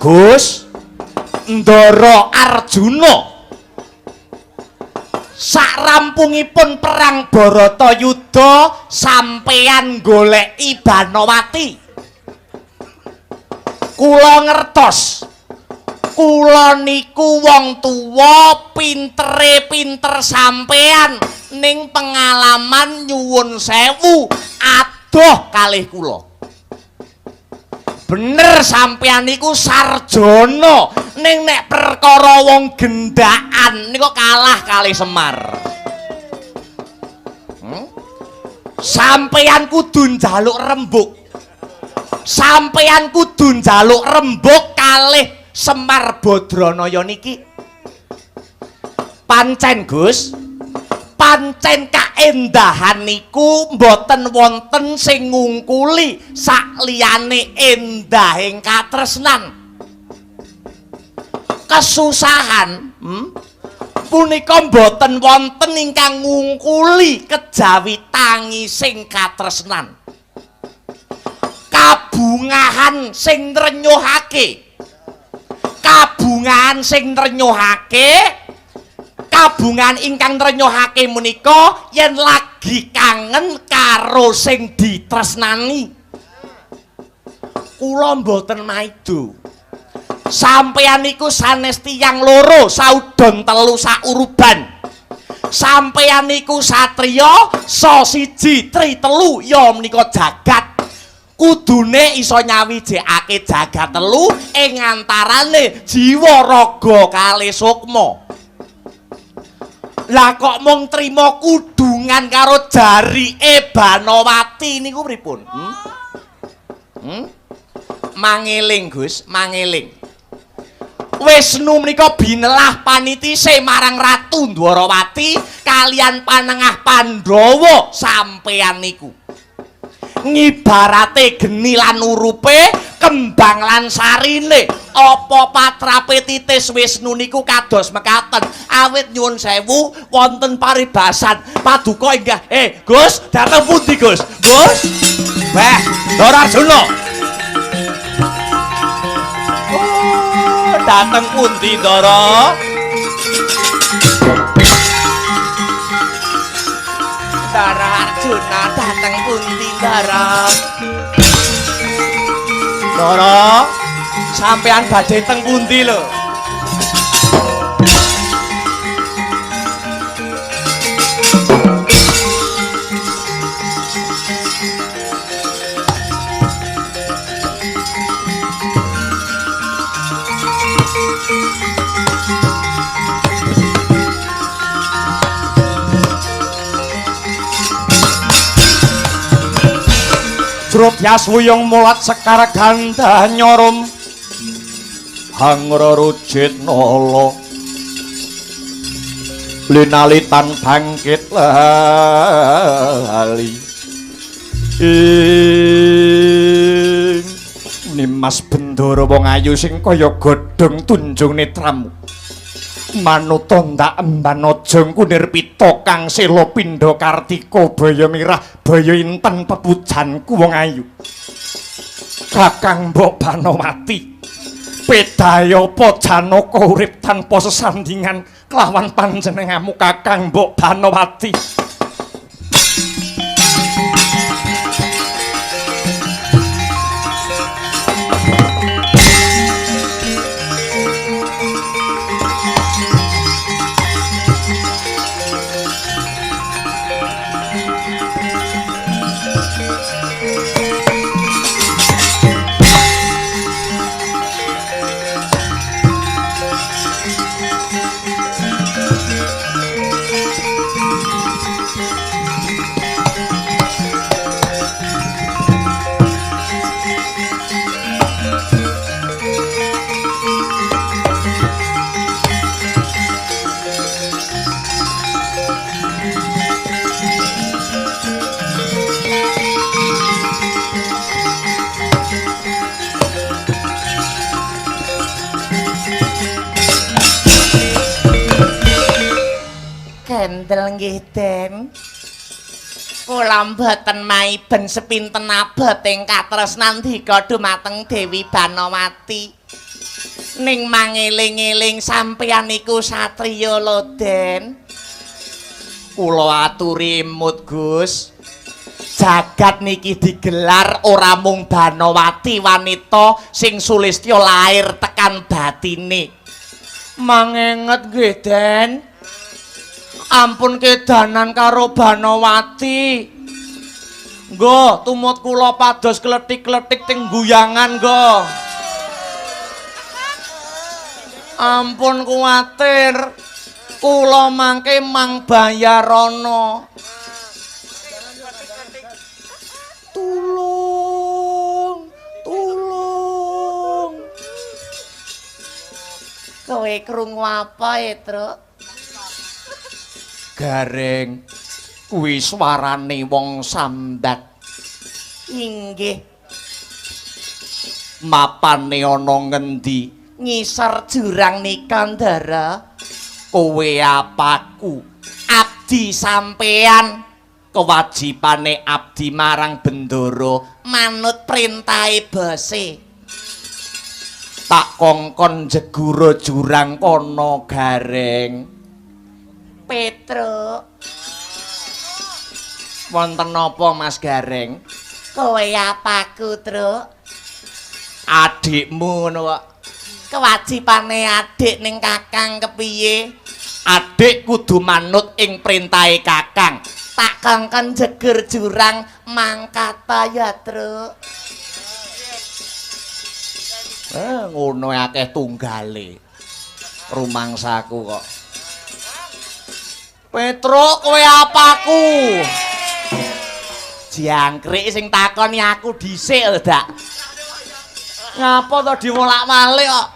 Gus Ndara Arjuna sakrampungipun perang Baratayuda sampeyan goleki Banowati. Kula ngertos, kula niku wong tuwa pintere pinter sampeyan, ning pengalaman nyuwun sewu adoh kalih kula. Bener sampeyan niku sarjana, ning nek perkara wong gendaan niku kalah kalih Semar. Sampeyan kudu njaluk rembug. Sampeyan kudu njaluk rembug kalih Semar Badranaya niki. Pancen Gus, pancen kaendahan niku mboten wonten sing ngungkuli sakliyane endahing katresnan. Kesusahan punika mboten wonten ingkang ngungkuli kejawi tangising katresnan. Kabungahan sing ngrenyuhake, kabungahan sing ngrenyuhake, kabungan ingkang ngrenyuhake menika yen lagi kangen karo sing ditresnani. Kula mboten maido. Sampeyan niku sanes tiyang loro, saudon telu sauruban. Sampeyan niku satriya sa siji tri telu ya menika jagat. Kudune iso nyawijekake jagat telu ing antarane jiwa raga kalih sukma. Lah kok mung trima kudungan karo jarike Banowati niku pripun? Mangeling Gus, mangeling. Wisnu menika binelah panitise marang Ratu Ndwarawati kalian panengah Pandhawa sampeyan niku. Ngibarate geni lan urupe, kembang lan sarine, apa patrape titis Wisnu niku kados mekaten. Awit nyuwun sewu wonten paribasan paduka inggah. Gus, dateng pundi Gus? Gus, Mbah Ndara Arjuna. Oh, dateng pundi Ndara? Ndara Arjuna dateng pundi Ndara? Ndara, sampean badhe teng pundi lho? Jrotyas wuyung mulat sekar ganda nyorum hangra rujit nala linalitan bangkit lali ing Nimas Bendara wong ayu sing kaya godhong tunjung netramu manuta ndak emban aja kunir pita kang sela pindha kartika baya mirah baya inten pepujanku wong ayu Kakang Mbok Banowati bedaya apa Janaka urip tanpa sesandingan kelawan panjenenganmu Kakang Mbok Banowati. Kendel nggih, Den. Kula mboten maiben sepinten abot ing katresnan dika dumateng Dewi Banowati. Ning mangeling-eling sampeyan iku satriya lho, Den. Kula aturi emut, Gus. Jagat niki digelar ora mung Banowati wanita sing sulistya lair tekan batine. Mangenget nggih, Den. Ampun kedanan karo Banowati. Nggo, tumut kula pados kletik-kletik teng guyangan nggo. Ampun kuwatir. Kula mangke mang bayarana. Tulung, tulung. Kowe krungu apa, Truk? Gareng, kuwi swarane wong sambat. Inggih. Mapane ana ngendi? Ngisor jurang nika, Ndara. Kowe apaku? Abdi sampean. Kewajibane abdi marang Bendoro manut perintahe bose. Tak kongkon jegura jurang kono, Gareng. Petruk. Wonten napa, Mas Gareng? Kowe apaku, Truk? Adikmu ngono kok. Kewajibane adik ning kakang kepiye? Adik kudu manut ing perintahe kakang. Tak kongkon jegur jurang mangkata ya, Truk. Ngono akeh tunggale. Rumangsaku kok. Petruk, kowe apaku? Jangkrik sing takoni aku dhisik lho, Dak. Ngapa to diwolak-walik kok?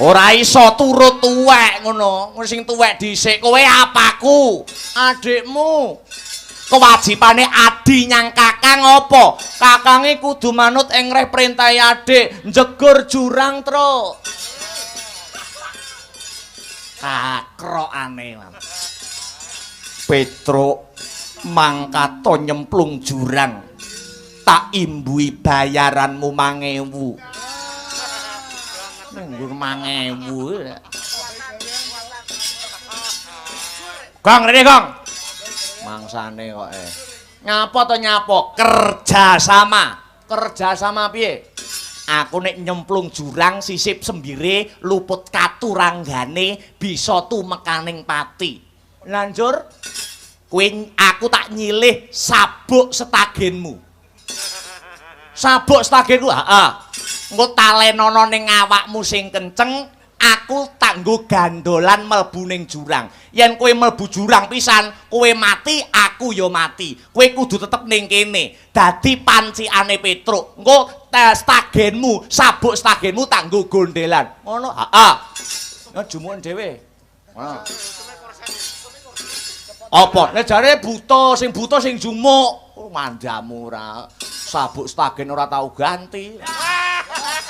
Ora iso turut tuwek ngono. Sing tuwek dhisik, kowe apaku? Adikmu. Kewajibane adi nyang kakang apa? Kakange kudu manut ing reh perintahe adik, njegur jurang, Truk. Kakrokane, Mas. Petruk mangkato nyemplung jurang. Tak imbui bayaranmu 1000. Nggur 1000. Gong rene, Gong. Mangsane kok Nyapa to nyapa? Kerja sama. Kerja sama piye? Aku nek nyemplung jurang sisip sembire luput katuranggane bisa tumekaning pati. Lanjur kowe aku tak nyilih sabuk setagenmu. Sabuk setagenku, heeh. Engko talenono ning awakmu sing kenceng, aku tak nggo gandolan mlebu ning jurang. Yen kowe mlebu jurang pisan, kowe mati, aku ya mati. Kowe kudu tetep ning kene. Dadi pancikane Petruk. Engko stagenmu, sabuk stagenmu tak nggo gondelan. Ngono, heeh. Ya jumuken dhewe. Ngono. Apa? Nek jare buta, sing buta sing jumuk. Oh, mandamu ora. Sabuk stagen ora tau ganti.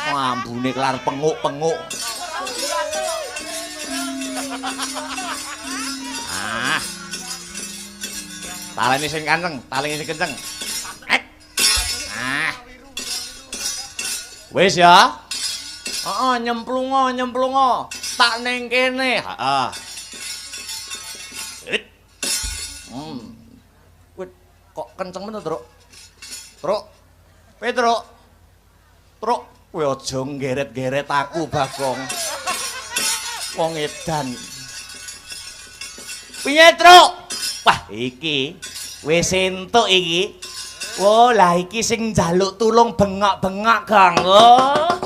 Ambune kelar penguk-penguk. Ah. Talene sing kenceng, talene sing kenceng. Ek. Ah. Wis ya. Heeh, nyemplungo, nyemplungo. Tak ning kene. Heeh. Wit, kok kenceng men to, Truk? Truk. Petruk. Truk, kowe aja nggeret-geret aku, Bagong. Wong edan. Piye, Truk? Wah, iki wis entuk iki. Wo, lah iki sing njaluk tulung bengok-bengok, Gong. Oh.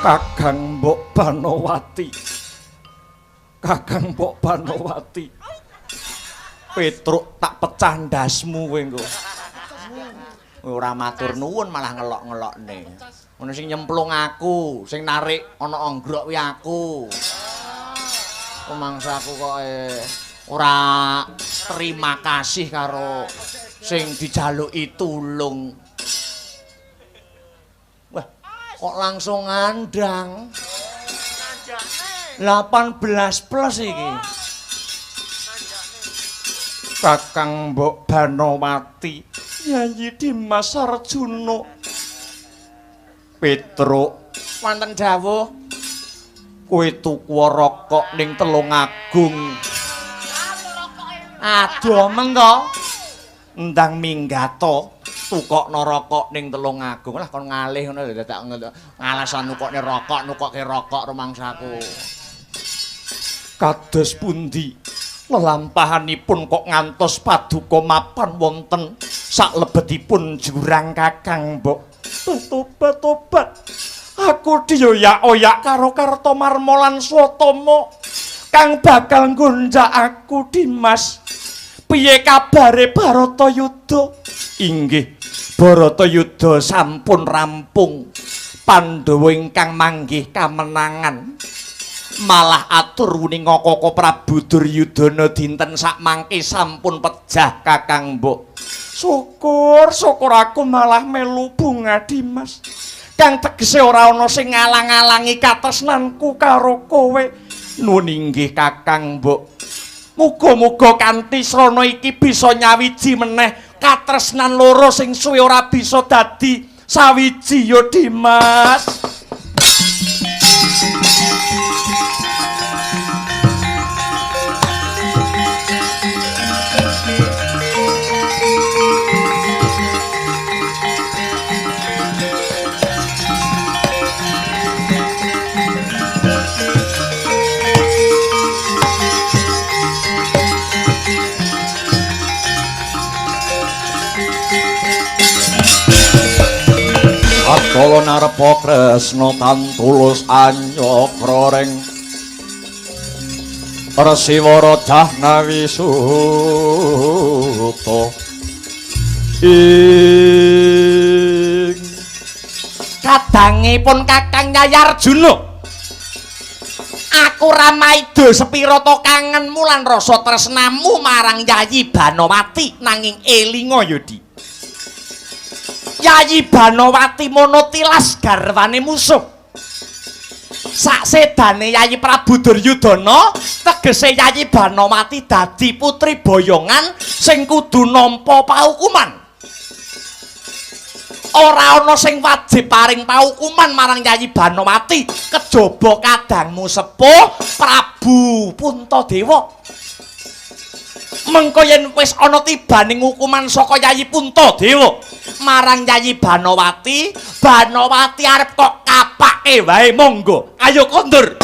Kakang Mbok Banowati, Kakang Mbok Banowati, Petruk tak pecah ndasmu kowe engko. Ora matur nuwun malah ngelok-ngelokne. Ono sing nyemplung aku, sing narik ana anggrok kuwi aku. Pemangsaku kok ora terima kasih karo sing dijaluki tulung. Wah, kok langsung ngandang. 18 plus iki. Kakang Mbok Banowati, Yayi Dimas Arjuna. Petruk, wonten dawuh. Kowe tuku rokok ning Tulungagung. Adoh men to. Ndang minggato tukokno rokok ning Tulungagung. Lah kon ngalih ngono lho dadak ngalasan nukokne rokok, nukokke rokok rumangsaku. Kados pundi lelampahanipun kok ngantos paduka mapan wonten saklebetipun jurang Kakang Mbok. Tobat-tobat. Aku dioyak-oyak karo Kartomarma lan Swatama kang bakal nggonjak aku Dimas. Piye kabare Baratayuda? Inggih, Baratayuda sampun rampung. Pandhawa ingkang manggih kamenangan. Malah atur wuninga Koko Prabu Duryudana dinten sakmangke sampun pejah Kakang Mbok. Syukur, syukur aku malah melu bunga Dimas. Kang tegese ora ana sing ngalang-alangi katresnanku karo kowe. Nuwun inggih Kakang Mbok. Muga-muga kanthi srana iki bisa nyawiji meneh katresnan loro sing suwe ora bisa dadi sawiji ya Dimas. Kala narepa Kresna tan tulus anyakra ring Resiwara Jahnawi Suta ing kadangipun Kakang Yayi Arjuna. Aku ramaida sepira to kangenmu lan rasa tresnamu marang Yayi Banowati, nanging elinga ya Di. Yayi Banowati mono tilas garwane musuh. Saksedane Yayi Prabu Duryudana, tegese Yayi Banowati dadi putri boyongan sing kudu nampa paukuman. Ora ana sing wajib paring paukuman marang Yayi Banowati kejaba kadangmu sepuh Prabu Puntadewa. Mengko yen wis ana tibaning hukuman saka Yayi Puntadewa marang Yayi Banowati, Banowati arep kok kapake wae monggo. Ayo kondur.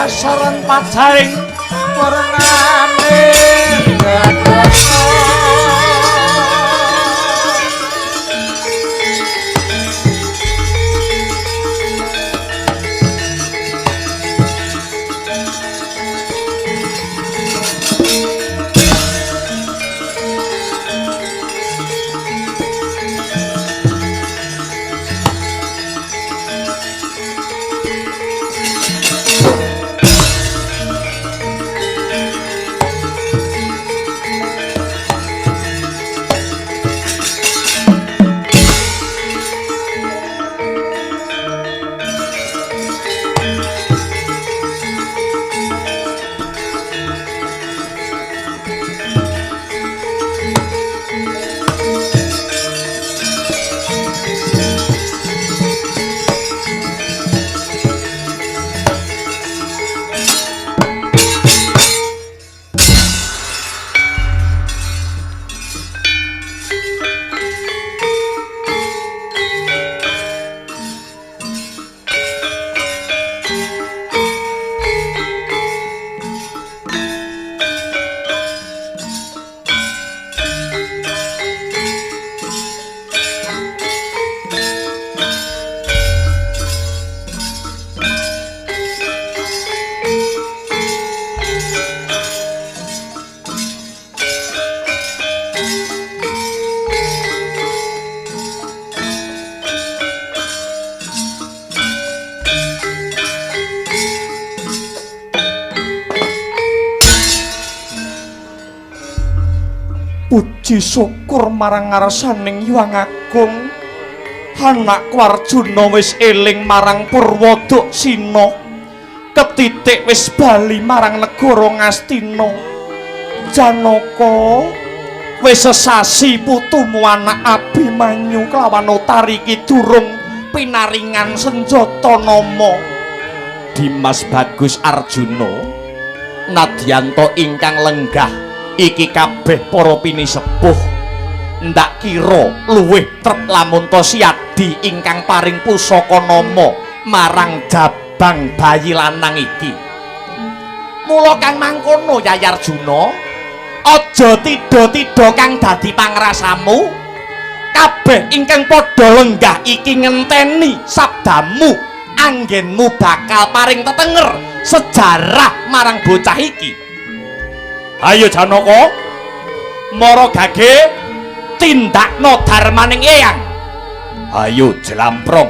Kasoran pajaring purnane Puji syukur marang ngarsaning Hyang Agung. Anakku Arjuna wis eling marang Purwodaksina. Ketitik wis bali marang negara Ngastina. Janaka, wis sesasi putumu anak Abimanyu kelawan Utari iki durung pinaringan senjata nama. Dimas Bagus Arjuna, nadyanto ingkang lenggah iki kabeh para pinisepuh ndak kira luwih trep lamun ta siadi ingkang paring pusaka nama marang jabang bayi lanang iki. Mula kang mangkono Yayi Arjuna, aja tidha-tidha kang dadi pangrasamu. Kabeh ingkang padha lenggah iki ngenteni sabdamu, anggenmu bakal paring tetenger sejarah marang bocah iki. Ayo Janaka, mara gage tindakno darmaning eyang. Ayo jlamprong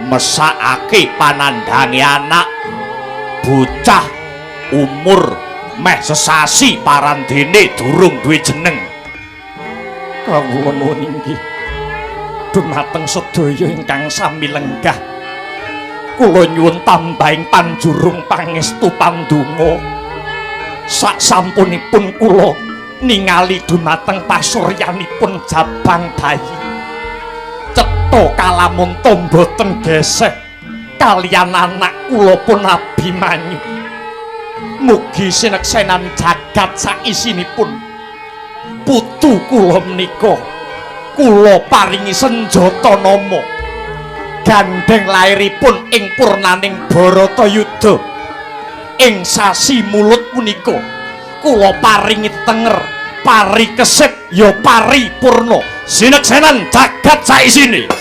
mesakake panandhange anak bocah umur meh sesasi parandene durung duwe jeneng. Kawula nuwun inggih dumateng sedaya ingkang sami lenggah, kula nyuwun tambahing panjurung pangestu pandonga. Sak sampunipun kula ningali dumateng pasuryanipun jabang bayi, cetha kalamun mboten geseh kaliyan anak kula pun Abimanyu. Mugi sineksenan jagat saisinipun putu kula menika kula paringi senjata nama gandheng lairipun ing purnaning Bharatayuda ing sasi mulut punika kula paringi tetenger pari kesit ya paripurna sineksenan jagat saisine.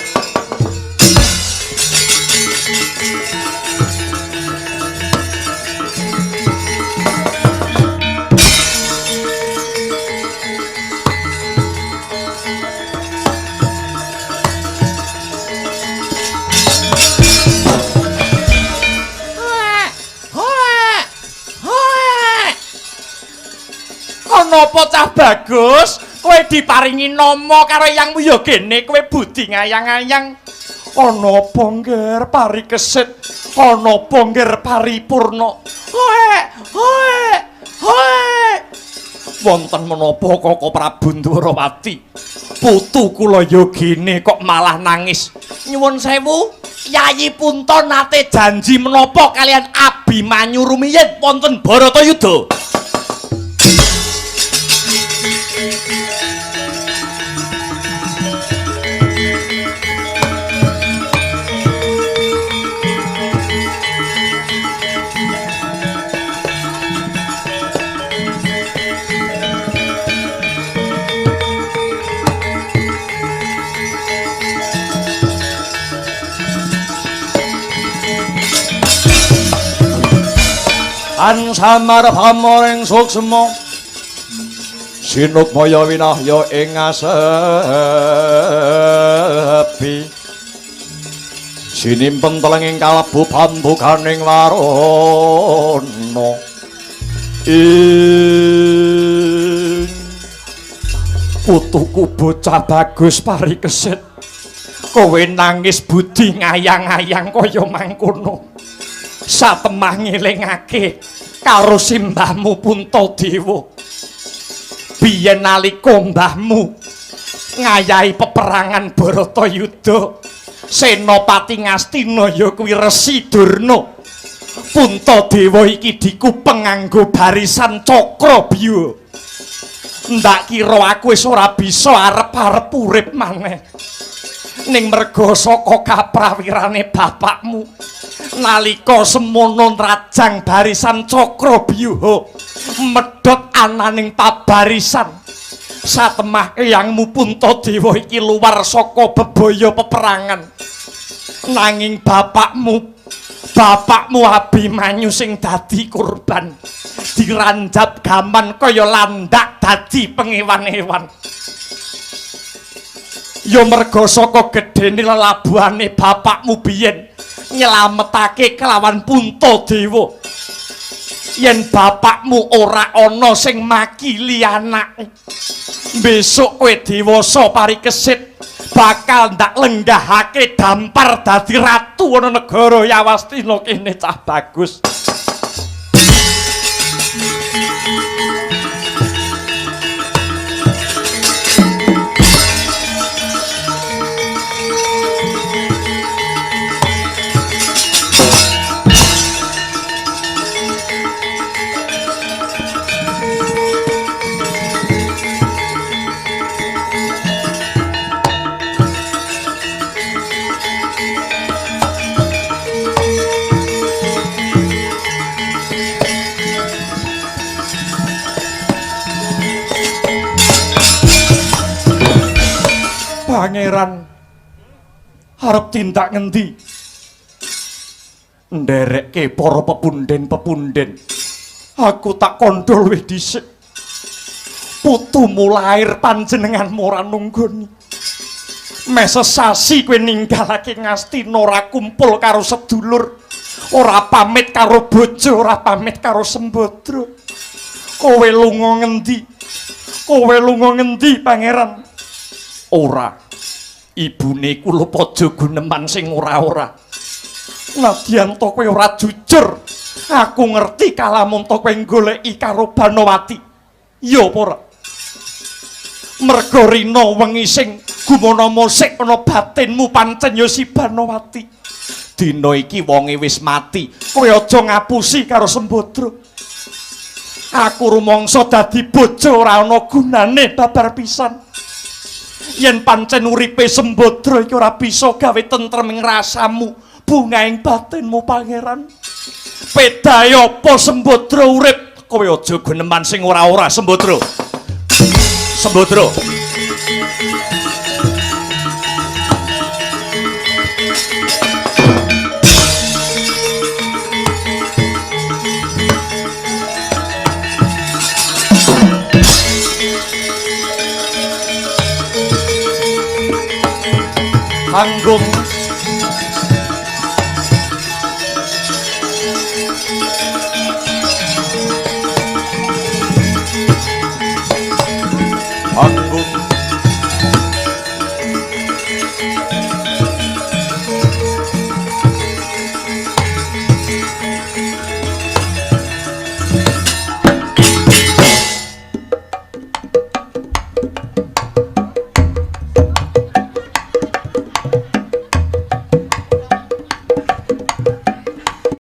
Napa cah bagus kowe diparingi nama karo eyangmu ya gene kowe budi ngayang-ayang. Ana apa ngger pari kesit, ana apa ngger paripurna? Hoe hoe hoe. Wonten menapa Koko Prabu Ndwarawati? Putu kula ya gene kok malah nangis. Nyuwun sewu, Yayi Punta nate janji menapa kalian Abimanyu rumiyin wonten Bharatayuda? Ansamar pamoring suksma sinukmaya winahya ing asepi sinimpen telenging kalebu pambukaning warana ing putuku bocah bagus parikesit kowe nangis budi ngayang-ayang kaya mangkono. Satemah ngelingake karo simbahmu Puntadewa. Biyen nalika mbahmu ngayahi peperangan Bharatayuda, Senopati Ngastina ya kuwi Resi Durna. Puntadewa iki dikupeng nganggo barisan Cakrabyuha. Ndak kira aku wis ora bisa arep-arep urip maneh. Ning merga saka kaprawirane bapakmu nalika semono nrajang barisan Cakrabyuha medhot ananing pabarisan, satemah eyangmu Puntadewa iki luwar saka bebaya peperangan. Nanging bapakmu Abimanyu sing dadi korban diranjap gaman kaya landak dadi pengewan-ewan. Ya merga saka gedhene lelabuhane bapakmu biyen nyelametake kelawan Puntadewa. Yen bapakmu ora ana sing makili anake, Besok kowe dewasa parikesit bakal ndak lenggahake dampar dadi ratu ana negara Yawastina kene cah bagus. Pangeran arep tindak ngendi? Nderekke para pepunden-pepunden. Aku tak kandha luwih dhisik. Putumu lair panjenenganmu ora nunggoni. Meh sesasi kowe ninggalake Ngastina ora kumpul karo sedulur, ora pamit karo bojo, ora pamit karo Sembadra. Kowe lunga ngendi? Kowe lunga ngendi, Pangeran? Ora. Ibune kula padha guneman sing ora-ora. Nadyan to kowe ora jujur, aku ngerti kalamun to kowe goleki karo Banowati. Ya apa ora? Merga rina wengi sing gumana musik ana batinmu pancen ya si Banowati. Dina iki wonge wis mati, kowe aja ngapusi karo Sembadra. Aku rumangsa dadi bojo ora ana gunane babar pisan. Yen pancen uripe Sembadra iki ora bisa gawe tentrem ing rasamu, bungaing batinmu Pangeran. Pedae apa Sembadra urip? Kowe aja guneman sing ora-ora, Sembadra. Sembadra. Panggung